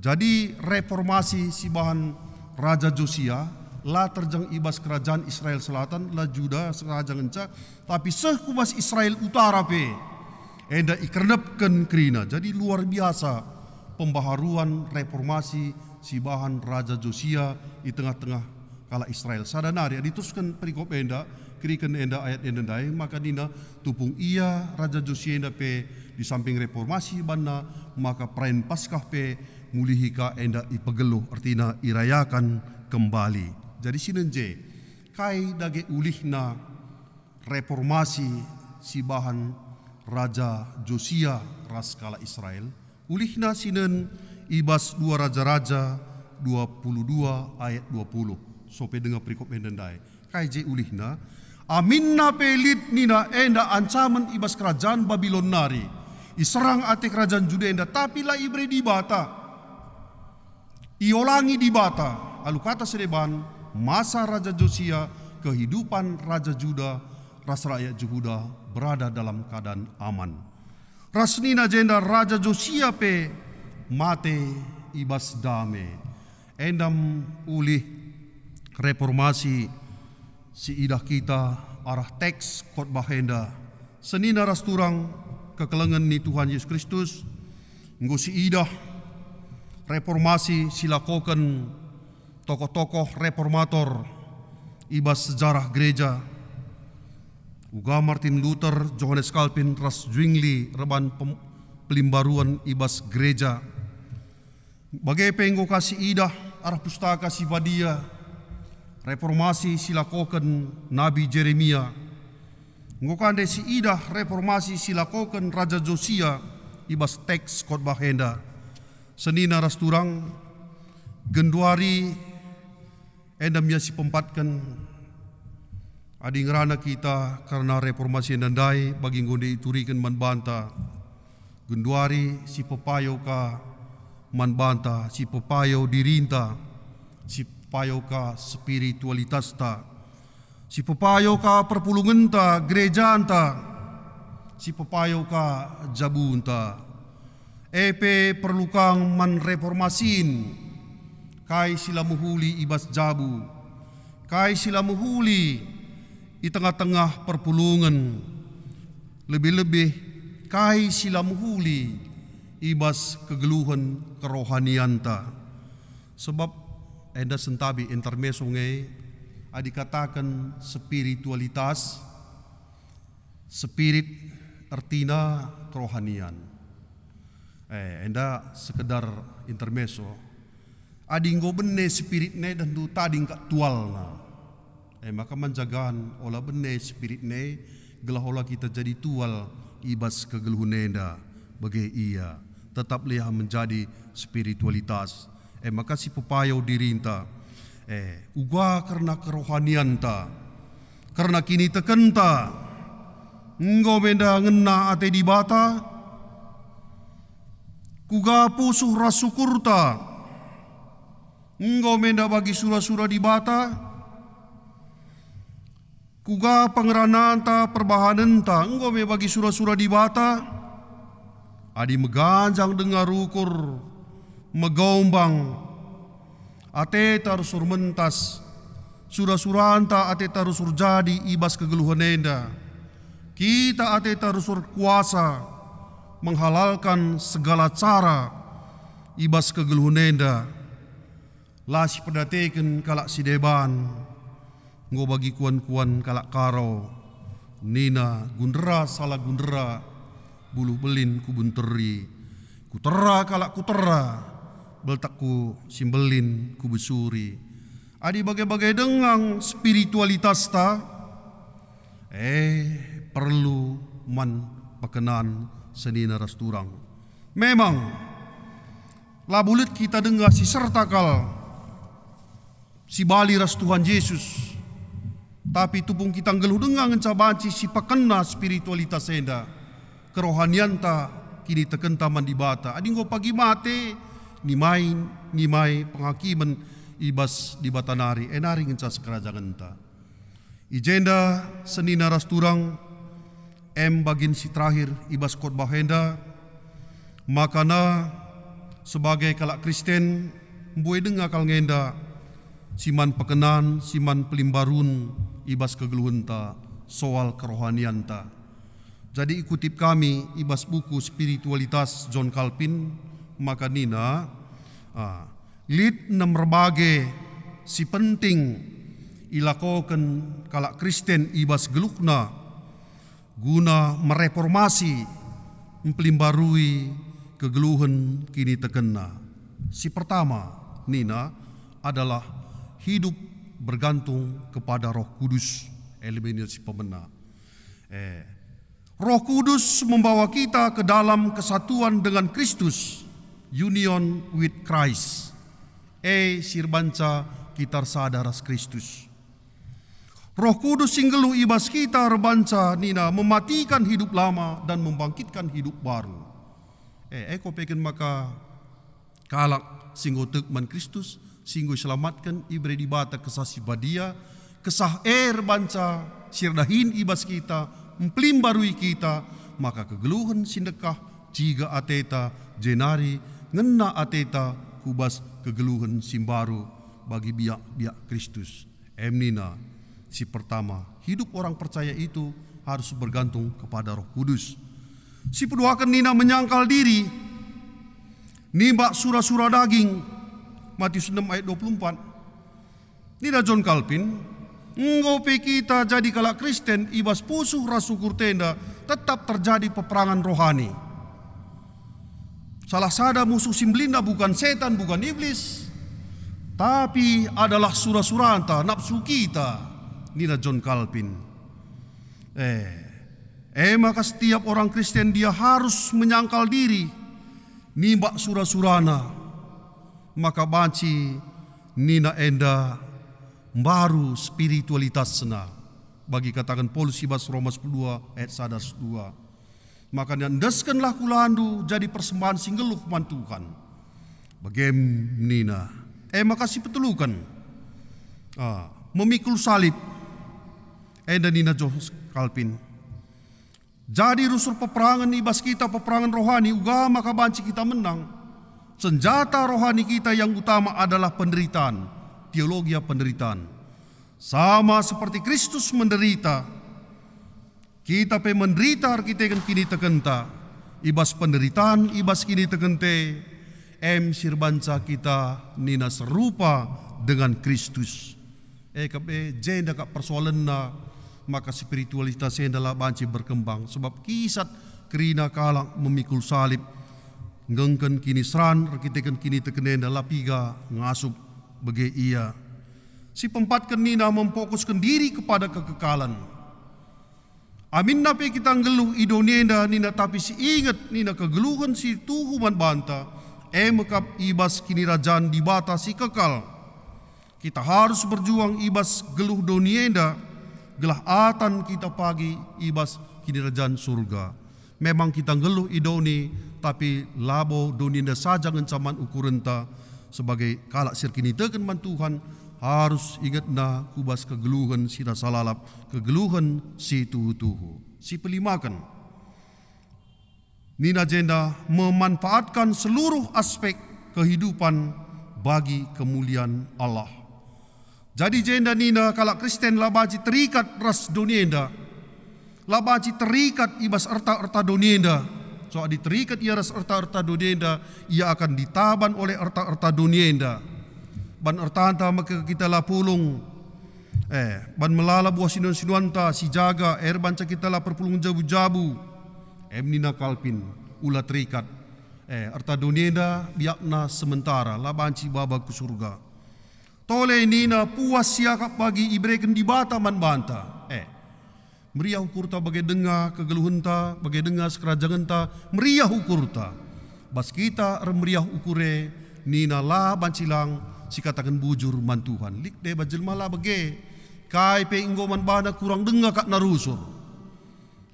Jadi reformasi si bahan Raja Josia la terjeng i bas kerajaan Israel Selatan, la Juda saja ngenca, tapi seh ku bas Israel Utara pe enda ikernepken kerina. Jadi luar biasa pembaharuan reformasi si bahan Raja Josia i tengah-tengah kalak Israel. Sada nari, adi terusken perikop enda, keriken enda ayat enda ndai, maka nina, tupung ia Raja Josia enda pe di samping reformasi banna, maka perayan Paskah pe mulihi ka enda ipegeluh, ertina irayakan kembali. Jadi sinen je, kai dage ulihna reformasi si bahan Raja Josia ras kalak Israel? Ulihna sinen i bas dua Raja-Raja dua puluh dua ayat dua puluh. Sope denga perikop enda ndai. Kai je ulihna? Aminna pe lit nina enda ancamen i bas kerajaan Babilon nari. Iserang ate kerajaan Juda enda, tapi la ibere Dibata. Iolangi Dibata, alu kata si deban, masa Raja Josia, kehidupan Raja Juda ras rakyat Jehuda berada dalam keadaan aman. Ras nina jenda Raja Josia pe mate i bas dame. Endam ulih reformasi si idah kita arah teks khotbah enda. Senina ras turang kekelengen ni Tuhan Yesus Kristus, enggo siidah reformasi si lakoken tokoh-tokoh reformator i bas sejarah gereja, uga Martin Luther, Johannes Calvin, ras Zwingli erban pem-, pelimbaruan i bas gereja. Bage pe enggo ka siidah arah Pustaka Si Badia, reformasi si lakoken Nabi Jeremia. Enggo ka nde siidah reformasi si lakoken Raja Josia i bas teks khotbah enda. Senina ras turang, genduari enda me ia si pempatken, adi ngerana kita kerna reformasi enda ndai, bagi enggo nde ituriken man banta. Genduari si pepayo ka man banta, si pepayo dirinta, si pepayo ka spiritualitasta, si pepayo ka perpulungenta, gerejanta, si pepayo ka jabunta. E pe perlu ka man reformasin, kai si la mehuli i bas jabu, kai si la mehuli i tengah-tengah perpulungen, lebih-lebih kai si la mehuli i bas kegeluhen kerohanianta. Sebab enda sentabi intermezzo nge, adi kataken spiritualitas, spirit ertina kerohanian. Eh, enda sekedar intermezzo. Adi enggo bene spirit nai, dahndu tading kap tualna. E maka man jagan ola bene spirit nai, gelah ola kita jadi tual i bas kegeluhen enda. Bage ia, tetap liah menjadi spiritualitas. E maka si pepayo dirinta, e, uga kerna kerohanianta, kerna kinitekenta, enggo me enda ngena ate Dibata, kuga pusuh ras syukurta, enggo me enda bagi sura-sura Dibata, kuga pengerananta, perbahanenta, enggo me bagi sura-sura Dibata, Adi meganjang denga rukur, megombang, ateta rusur mentas, sura-suranta ateta rusur jadi i bas kegeluhen enda. Kita ateta rusur kuasa menghalalkan segala cara i bas kegeluhen enda. La sipedateken kalak si deban, enggo bagi kuan-kuan kalak Karo, nina, "Gundera salah gundera, buluh belin kubunteri, kutera kalak kutera, beltekku si mbelin kubesuri." Adi bage-bage denga spiritualitasta, eh, perlu man pekenan senina ras turang. Memang, labo lit kita denga si serta kal si bali ras Tuhan Jesus, tapi tupung kita nggeluh denga ngenca banci si pekena spiritualitas enda, kerohanianta, kinitekenta man Dibata. Adi enggo pagi mate, nimai, nimai penghakimen i bas Dibata nari, e nari ngenca sikerajangenta. I jenda senina ras turang, em bagin si terakhir i bas khotbah enda, makana sebagai kalak Kristen, mbue denga kal nge enda si man pekenan, si man pelimbarun i bas kegeluhenta soal kerohanianta. Jadi ikutip kami i bas buku Spiritualitas John Calvin, maka nina, ah, lit enem erbage si penting ilakoken kalak Kristen i bas geluhna guna mereformasi, mpelimbarui kegeluhen kinitekenna. Si pertama, nina, adalah hidup bergantung kepada Roh Kudus, elemen si pemena. Eh, Roh Kudus membawa kita ke dalam kesatuan dengan Kristus, union with Christ. E, si erbanca kita ersada ras Kristus. Roh Kudus si nggeluh i bas kita erbanca nina mematikan hidup lama dan membangkitkan hidup baru. E, e, kupeken maka kalak si enggo tek man Kristus, si enggo iselamatken, ibere Dibata Kesah Si Badia, Kesah e erbanca si erdahin i bas kita, mpelimbarui kita, maka kegeluhen si ndekah, ciga ateta, jenari ngena ateta ku bas kegeluhen si mbaru bagi biak-biak Kristus. Em nina, si pertama, hidup orang percaya itu harus bergantung kepada Roh Kudus. Si peduaken nina menyangkal diri, nimbak sura-sura daging, Matius enem ayat dua puluh empat. Nina John Calvin, enggo pe kita jadi kalak Kristen i bas pusuh ras ukur tenda tetap terjadi peperangan rohani. Salah sada musuh si mbelin bukan setan, bukan iblis, tapi adalah sura-suranta, nafsu kita, nina John Calvin. Eh, e maka setiap orang Kristen dia harus menyangkal diri, nimbak sura-surana, maka banci nina enda mbaru spiritualitasna. Bagi kataken Paulus i bas Roma sepuluh dua ayat sada ras dua. Makanya endeskenlah kulandu jadi persembahen si nggeluh man Tuhan. Bagem nina. E maka si peteluken. Ah, memikul salib. Enda nina John Calvin. Jadi rusur peperangen i bas kita, peperangen rohani, uga maka banci kita menang. Senjata rohani kita yang utama adalah penderitaan, teologia penderitaan. Sama seperti Kristus menderita, kita pe menderita erkiteken kinitekenta. I bas penderitaan, i bas kinitekenta, em si erbanca kita nina serupa dengan Kristus. E kap e, jenda kap persoalenna, maka spiritualitas enda la banci berkembang, sebab kisat kerina kalak memikul salib, nggengken kiniseran erkiteken kiniteken enda la piga ngasup bage ia. Si peempatken nina memfokusken diri kepada kekekalan. Aminna pe kita nggeluh i doni enda nina tapi si inget nina kegeluhen si tuhu man banta, e me kap i bas kinirajan Dibata si kekal. Kita harus berjuang i bas geluh doni enda, gelah atan kita pagi i bas kinirajan Surga. Memang kita nggeluh i doni, tapi labo doni enda saja ngenca man ukurenta. Sebagai kalak si erkiniteken man Tuhan, harus ingetna ku bas kegeluhen si rasa lalap, kegeluhen si tuhu-tuhu. Si pelimaken, Nina jenda memanfaatkan seluruh aspek kehidupan bagi kemulian Allah. Jadi jenda nina kalak Kristen la banci terikat ras doni enda. La banci terikat i bas erta-erta doni enda. So adi terikat ia ras erta-erta doni enda, ia akan ditaban oleh erta-erta doni enda. Ban ertanta maka kita la pulung. Eh, ban melala buah sinuan-sinuanta si jaga, eh, erbanca kita la perpulung jabu-jabu. Em nina Calvin, ula terikat. Eh, erta doni enda biakna sementara, la banci baba ku surga. Tole nina puas siakap bagi ibereken Dibata man banta. Eh, meriah ukurta bage denga kegeluhenta, bage denga sekerajangenta, meriah ukurta. Bas kita ermeriah ukure, nina la banci lang sikataken bujur man Tuhan. Lit deba jelma la bage. Kai pe enggo man bana kurang denga kak narusur.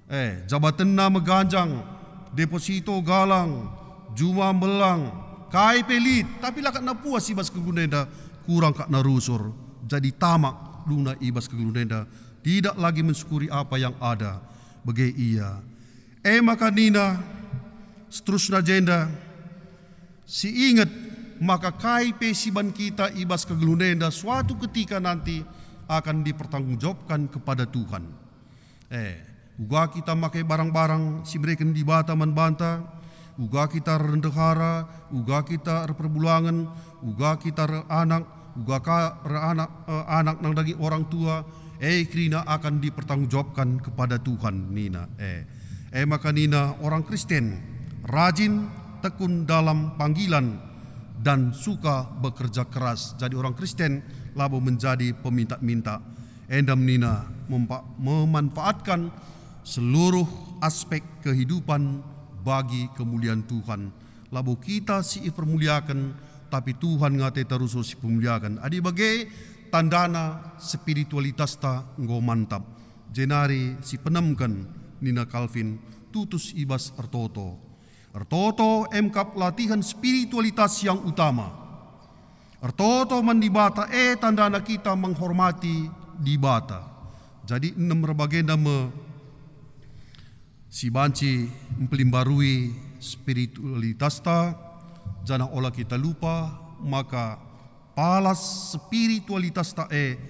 Eh, jabatenna meganjang, deposito galang, juma mbelang, kai pe lit, tapi la kak napuas i bas kegeluhen enda, kurang kak narusur, jadi tamak dungna i bas kegeluhen enda, tidak lagi mensyukuri apa yang ada, bage ia. E maka nina seterusna jenda, si inget maka kai pe si ban kita i bas kegeluhen enda suatu ketika nanti akan dipertanggungjawabkan kepada Tuhan. Eh, uga kita make barang-barang si ibereken Dibata man banta, uga kita erndehara, uga kita erperbulangen, uga kita eranak, uga ka eranak, eh, anak nandangi orang tua, e kerina akan dipertanggungjawabkan kepada Tuhan, nina. Eh, e maka nina orang Kristen, rajin, tekun dalam panggilan, dan suka bekerja keras. Jadi orang Kristen labo menjadi peminta-minta. Enda menina mempa-, memanfaatkan seluruh aspek kehidupan bagi kemulian Tuhan. Labo kita si ipermuliaken, tapi Tuhan nge ateta rusur si pemuliaken. Adi bage, tandana spiritualitasta enggo mantap. Jenari si penemken, nina Calvin, tutus i bas ertoto. Ertoto emkap latihan spiritualitas yang utama. Ertoto man Dibata e tandana kita menghormati Dibata. Jadi enem erbagenda me si banci mpelimbarui spiritualitasta, janah ola kita lupa maka palas spiritualitasta e,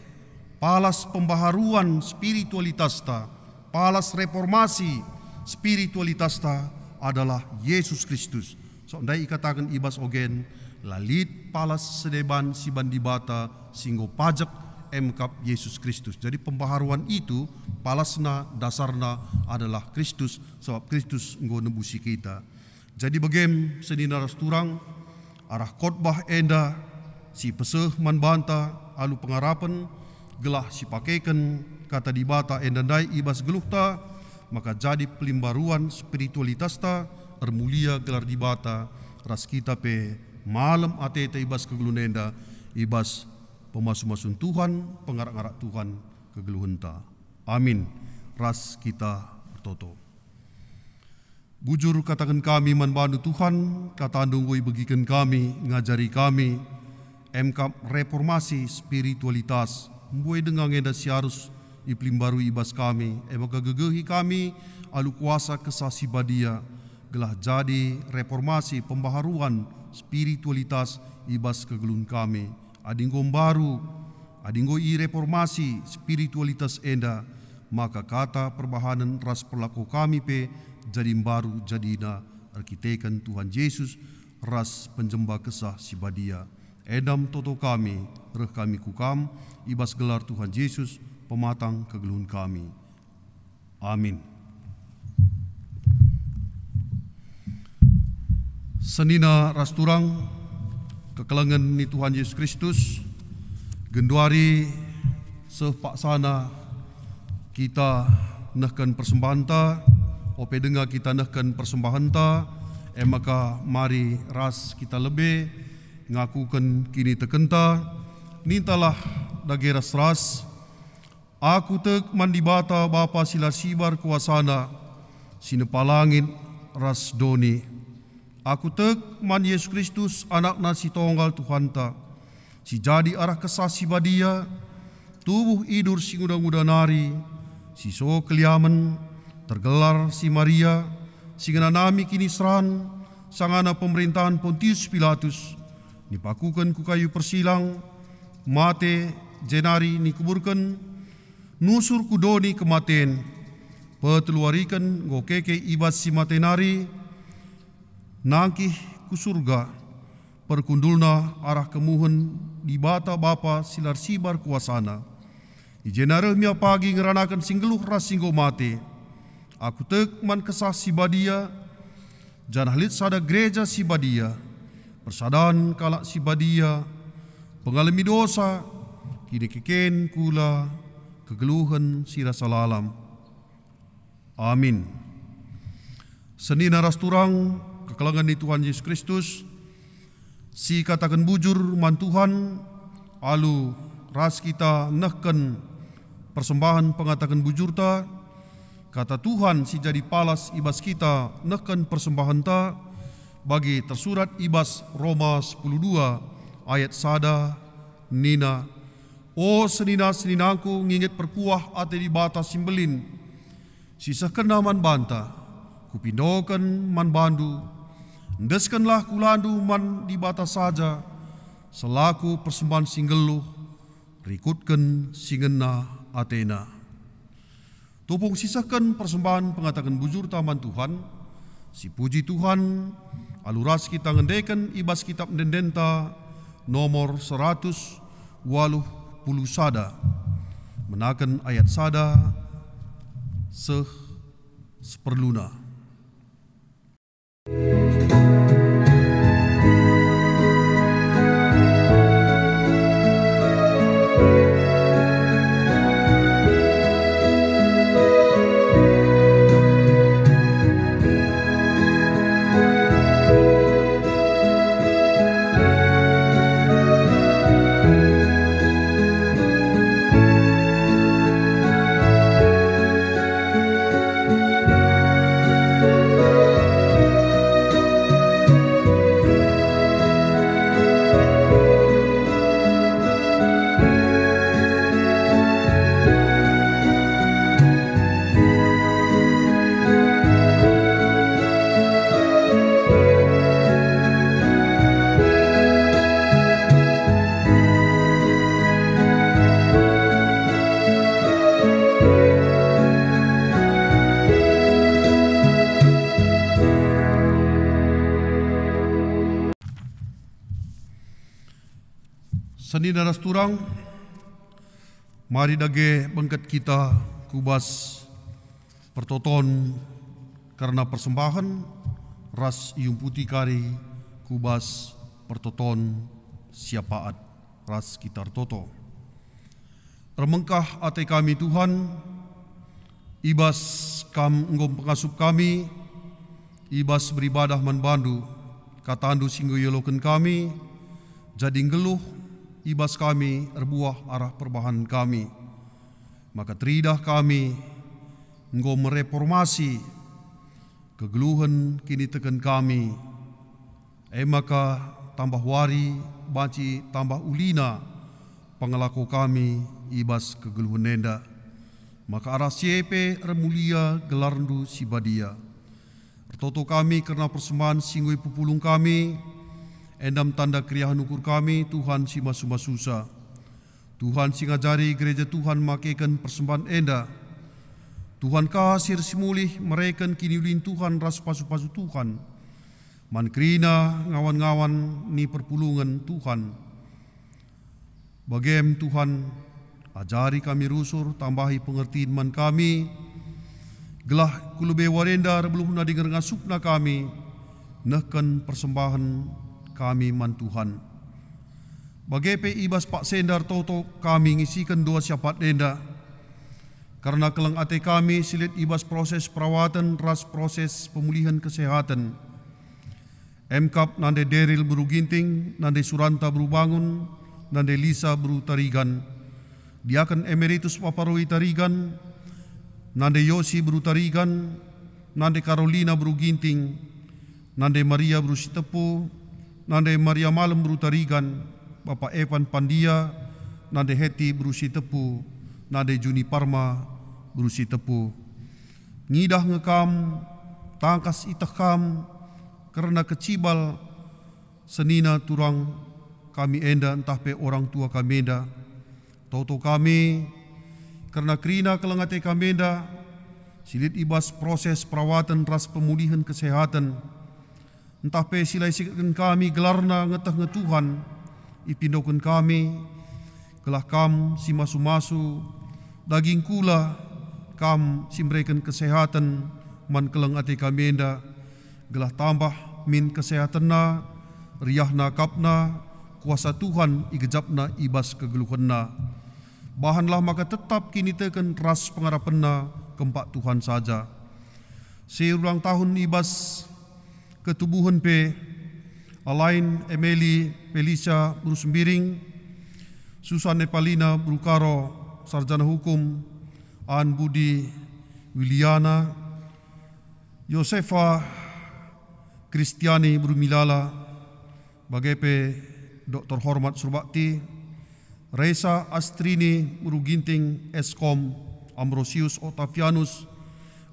palas pembaharuan spiritualitasta, palas reformasi spiritualitasta adalah Yesus Kristus. Sok ndai ikataken i bas ogen, la lit palas sedeban si ban Dibata si enggo pajek emkap Yesus Kristus. Jadi pembaharuan itu palasna, dasarna adalah Kristus, sebab Kristus enggo nebusi kita. Jadi bagem senina ras turang, arah khotbah enda si peseh man banta alu pengarapen, gelah sipakeken Kata Dibata enda ndai i bas geluhta, maka jadi pelimbaruan spiritualitasta, ermulia gelar Dibata, ras kita pe malem ateta i bas kegeluhen enda, i bas pemasu-masun Tuhan, pengarak-ngarak Tuhan, kegeluhenta. Amin. Ras kita ertoto. Bujur kataken kami man bandu Tuhan, katandu enggo ibegiken kami, ngajari kami, emkap reformasi spiritualitas, mbue denga nge enda si arus ipelimbarui i bas kami, e maka gegehi kami alu kuasa Kesah Si Badia, gelah jadi reformasi pembaharuan spiritualitas i bas kegeluhen kami. Adi enggo mbaru, adi enggo ireformasi spiritualitas enda, maka kata, perbahanen ras perlako kami pe jadi mbaru jadina erkiteken Tuhan Jesus ras penjemba Kesah Si Badia. Enda me toto kami, reh kami ku Kam, i bas gelar Tuhan Jesus, pematang kegeluhen kami. Amin. Senina ras turang, kekelengen ni Tuhan Yesus Kristus, genduari seh paksana kita nehken persembahenta, ope denga kita nehken persembahenta, e maka mari ras kita lebe ngakuken kinitekenta, nintalah dage ras-ras, Aku tek man Dibata Bapa si la sibar kuasana, si nepa langit ras doni. Aku tek man Yesus Kristus, AnakNa si tonggal Tuhanta, si jadi arah Kesah Si Badia, tubuh idur si nguda-nguda nari, si so keliamen, tergelar si Maria, Si ngenanami kiniseran sangana pemerintahen Pontius Pilatus, nipakuken ku kayu persilang, mate, jenari nikuburken, nusur ku doni kematen, peteluariken enggo keke i bas si mate nari, nangkih ku Surga, perkundulna arah kemuhen Dibata Bapa si la ersibar kuasaNa. I jenda reh me ia pagi ngeranaken si nggeluh ras si enggo mate. Aku tek man Kesah Si Badia, janah lit sada gereja si badia, persadan kalak si badia, pengalemi dosa, kinekeken kula, kegeluhen si rasa lalap. Amin. Senina ras turang kekelengen ni Tuhan Jesus Kristus, sikataken bujur man Tuhan alu ras kita nehken persembahen pengataken bujurta, kata Tuhan si jadi palas i bas kita nehken persembahenta, bagi tersurat i bas Roma sepuluh dua ayat sada, nina, "O senina-seninangku, nginget perkuah ate Dibata si mbelin, si sehkenNa man banta, kupindoken man bandu, endeskenlah kulandu man Dibata saja, selaku persembahen si nggeluh, rikutken si ngena ateNa." Tupung sisehken persembahen pengataken bujurta man Tuhan, sipuji Tuhan, alu ras kita ngendeken i bas Kitap Ende-endenta nomor seratus waluh puluh sada, menaken ayat sada seh seperluna. Senina ras turang, mari dage bengket kita ku bas pertoton kerna persembahen ras iumputi kari ku bas pertoton siapaat ras kita ertoto. Ermengkah ate kami, Tuhan, i bas Kam enggo pengasup kami, i bas beribadah man baNdu, kataNdu si enggo ialoken kami, jadi nggeluh i bas kami erbuah arah perbahanen kami. Maka teridah kami enggo mereformasi kegeluhen kiniteken kami, e maka tambah wari banci tambah ulina pengelako kami i bas kegeluhen enda. Maka arah si e pe ermulia gelarNdu si badia. Ertoto kami kerna persembahen si enggo ipepulung kami, enda me tanda keriahen ukur kami, Tuhan si masu-masusa. Tuhan si ngajari gereja Tuhan makeken persembahen enda. Tuhan ka si ersimulih mereken kiniulin Tuhan ras pasu-pasu Tuhan. Man kerina ngawan-ngawan ni perpulungen Tuhan. Bagem Tuhan, ajari kami rusur, tambahi pengertin man kami, gelah ku lebe wari enda erbeluhna dingen ngasupna kami, nehken persembahen kami man Tuhan. Bage pe i bas paksa enda ertoto kami ngisiken doa siapat enda, kerna keleng ate kami si lit i bas proses perawaten ras proses pemulihen kesehaten. Emkap nande Deril beru Ginting, nande Suranta beru Bangun, nande Lisa beru Tarigan, Diaken Emeritus Paparoi Tarigan, nande Yosi beru Tarigan, nande Karolina beru Ginting, nande Maria beru Sitepu, nande Maria Malem beru Tarigan, Bapa Evan Pandia, nande Heti beru Sitepu, nande Juni Parma beru Sitepu. Ngidah nge kam Tangkas iteh Kam kerna kecibal senina turang kami enda ntah pe orang tua kami enda. Toto kami kerna kerina keleng ate kami enda si lit i bas proses perawaten ras pemulihen kesehaten, ntah pe si la isiketken kami gelarna ngeteh nge Tuhan, ipindoken kami, gelah Kam si masu-masu, daging kula Kam si mereken kesehaten man keleng ate kami enda, gelah tambah min kesehatenna, riahna akapna, kuasa Tuhan igejapna i bas kegeluhenna. Bahanlah maka tetap kiniteken ras pengarapenna kempak Tuhan saja. Si ulang tahun i bas ketubuhen pe, Alain Emily Felicia beru Sembiring, Susan Epalina beru Karo, sarjana hukum, An Budi Wiliana, Yosefa Kristiani beru Milala, bage pe Doktor Hormat Surbakti, Resa Astrini beru Ginting, Eskom, Ambrosius Octavianus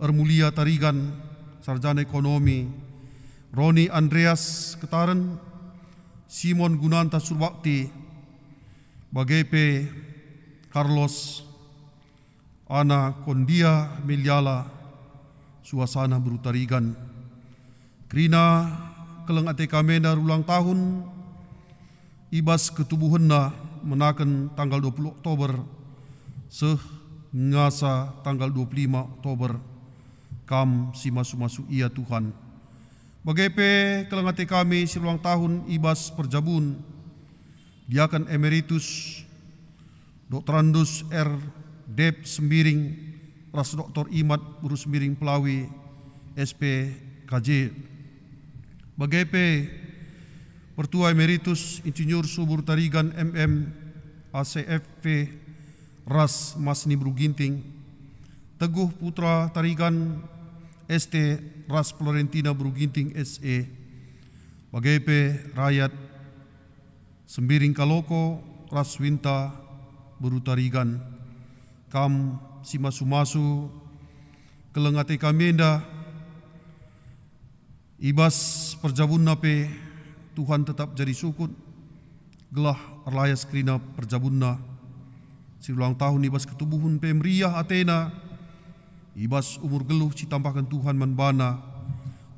Ermulia Tarigan, sarjana ekonomi, Roni Andreas Ketaren, Simon Gunanta Surbakti, bage pe Carlos Ana Kondia Meliala, Suasana beru Tarigan. Kerina keleng ate kami enda rulang tahun i bas ketubuhenna menaken tanggal dua puluh Oktober seh ngasa tanggal dua puluh lima Oktober. Kam si masu-masu ia Tuhan. Bage pe keleng ate kami si rulang tahun i bas perjabun, Diaken Emeritus Doktorandus R. Dep Sembiring ras Doktor Imat beru Sembiring Pelawi, S P K J. Bage pe Pertua Emeritus Insinyur Subur Tarigan, M M, A C F P, ras Masni beru Ginting, Teguh Putra Tarigan, S T, ras Florentina beru Ginting, S E. Bage pe rayat Sembiring Kaloko ras Winta beru Tarigan. Kam si masu-masu, keleng ate kami enda. I bas perjabunna pe Tuhan tetap jadi sukut, gelah erlayas kerina perjabunna. Si ulang tahun i bas ketubuhen pe meriah atena, i bas umur geluh si tambahken Tuhan man bana,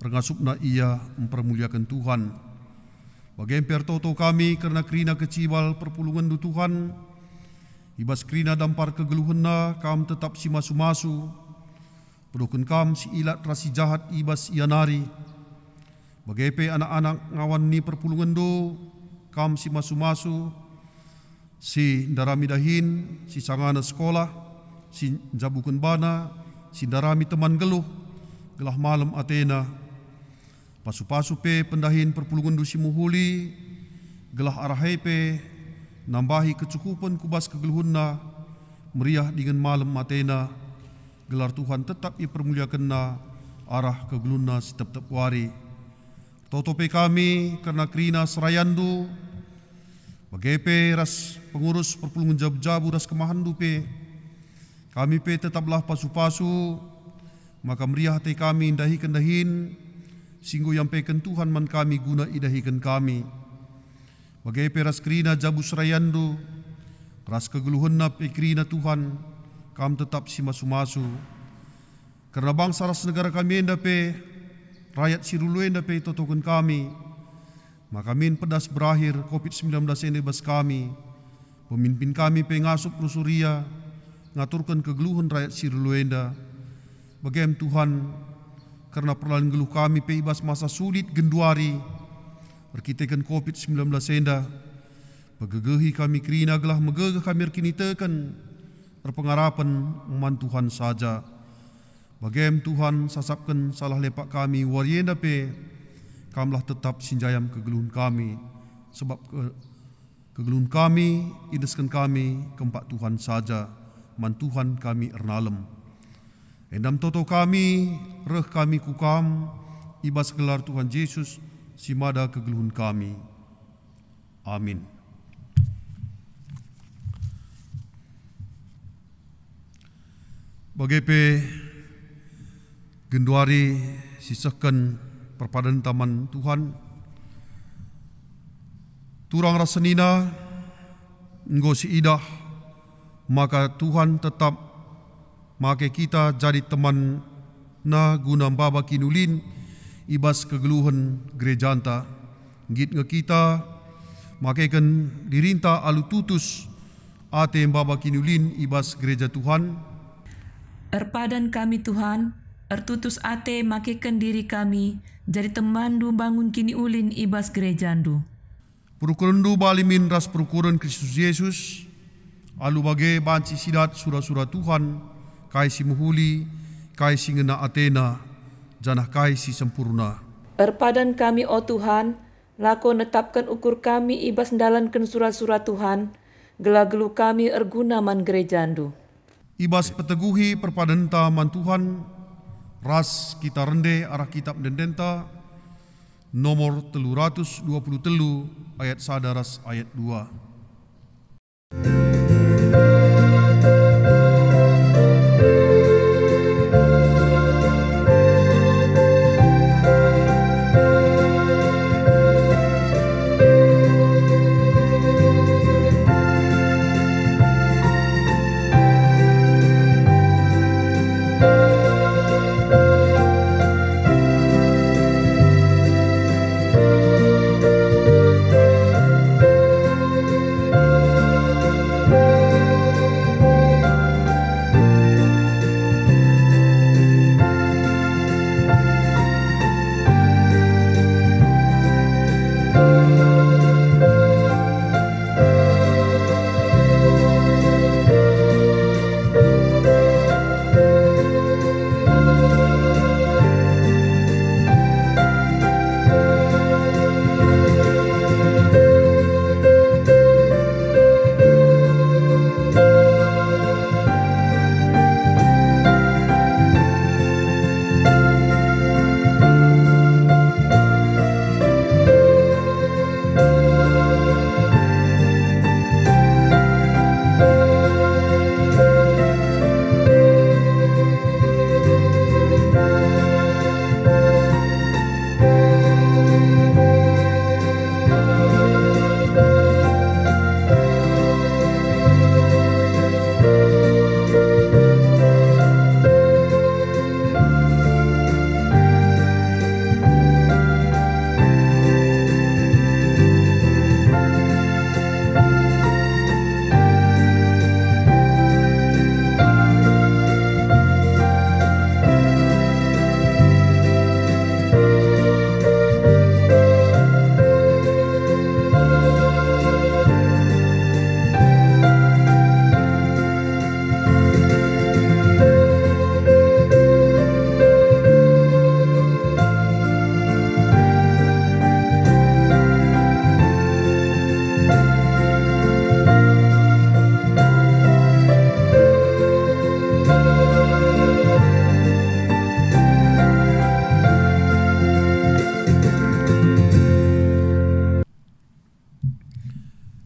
ringasupna ia mpermuliaken Tuhan. Bage pe ertoto kami kerna kerina kecibal perpulungenndu Tuhan, i bas kerina dampar kegeluhenna Kam tetap si masu-masu, pedohken Kam si ilat ras si jahat i bas ia nari. Bage pe anak-anak ngawan ni perpulungenndu, Kam si masu-masu, si ndarami dahin, si sangana sekolah, si njabuken bana, si ndarami teman geluh, gelah malem atena. Pasu-pasu pe pendahin perpulungenndu si mehuli, gelah arah e pe nambahi kecukupen ku bas kegeluhenna, meriah dingen malem atena, gelah Tuhan tetap ipermuliakenna arah kegeluhenna si tep-tep wari. Toto pe kami kerna kerina serayanNdu, bage pe ras pengurus perpulungen jabu-jabu ras kemahenndu pe. Kami pe tetaplah pasu-pasu, maka meriah ate kami ndahiken dahin si enggo iampeken Tuhan man kami guna idahiken kami. Bage pe ras kerina jabu serayanNdu, ras kegeluhenna pe kerina Tuhan, Kam tetap si masu-masu. Kerna bangsa ras negara kami enda pe, rayat si rulu enda pe itotoken kami, maka min pedas berakhir covid sembilan belas enda i bas kami. Pemimpin kami pe ngasup rusur ia, ngaturken kegeluhen rayat si rulu enda. Bagem Tuhan, kerna perlanin geluh kami pe i bas masa sulit genduari erkiteken covid sembilan belas enda, pegegehi kami kerina gelah megegeh kami erkiniteken, erpengarapen man Tuhan saja. Bagem Tuhan, sasapken salah lepak kami wari enda pe, Kamlah tetap si njayam kegeluhen kami, sebab ke-, kegeluhen kami iendesken kami kempak Tuhan saja, man Tuhan kami ernalem. Enda me toto kami, reh kami ku Kam, i bas gelar Tuhan Jesus, si mada kegeluhen kami. Amin. Bage pe, genduari Sisehken perpadanta man Tuhan. Turang ras senina, enggo siidah maka Tuhan tetap make kita jadi temanNa guna maba kiniulin i bas kegeluhen gerejanta. Nggit nge kita makeken dirinta alu tutus ate maba kiniulin i bas gereja Tuhan. Erpadan kami, Tuhan, ertutus ate makeken diri kami jadi temanNdu mbangun kiniulin i bas gerejaNdu. Perukurenndu bali min ras perukuren Kristus Jesus, alu bage banci sidat sura-sura Tuhan, kai si mehuli, kai si ngena atena, janah kai si sempurna. Erpadan kami, o Tuhan, lako netapken ukur kami i bas ndalanken sura-sura Tuhan, gelah geluh kami erguna man gerejaNdu. I bas peteguhi perpadanta man Tuhan, ras kita rende arah kitab ende-endenta, nomor telu ratus dua puluh telu, ayat sada ras ayat dua.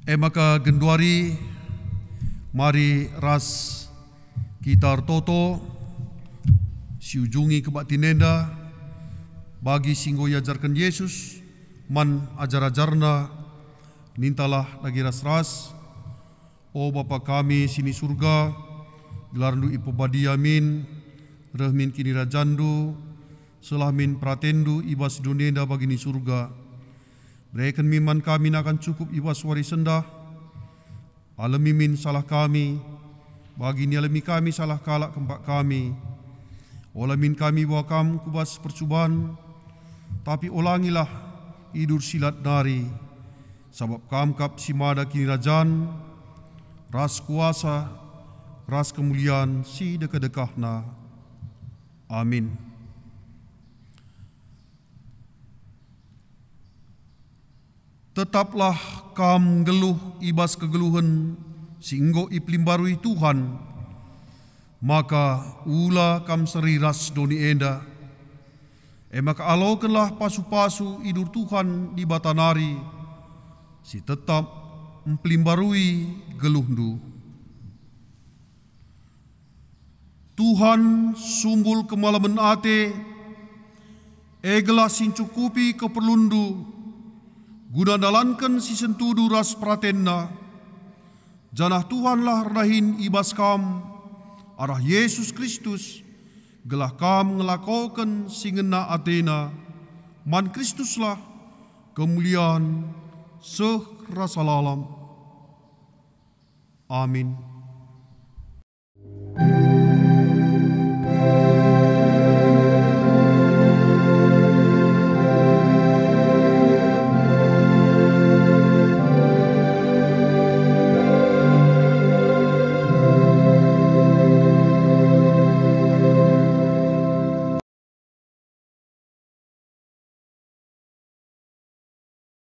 E maka genduari, mari ras kita ertoto, siujungi kebaktin enda, bagi si enggo iajarken Jesus man ajar-ajarNa, nintalah dage ras-ras, O Bapa kami si ni Surga, gelarNdu ipebadia min, reh min kinirajanNdu, seh min peratenNdu i bas doni enda bagi ni Surga. Bereken min man kami nakan cukup i bas wari sendah. Alemi min salah kami, bagi nialemi kami salah kalak kempak kami. Ola min kami bawa Kam ku bas percuban, tapi olangilah idur si lat nari, sabap Kam kap si mada kinirajan, ras kuasa, ras kemulian si dekah-dekahna. Amin. Tetaplah kam nggeluh i bas kegeluhen si enggo ipelimbarui Tuhan, maka ula kam seri ras doni enda. E maka alokenlah pasu-pasu idur Tuhan Dibata nari, si tetap mpelimbarui geluhndu. Tuhan, sumbul kemalemen ate, E gelah si ncukupi keperlunndu, guna ndalanken si sentudu ras peratenNa, janah Tuhanlah erdahin i bas kam arah Jesus Kristus, gelah kam ngelakoken si ngena ateNa. Man Kristuslah kemulian seh rasa lalap. Amin.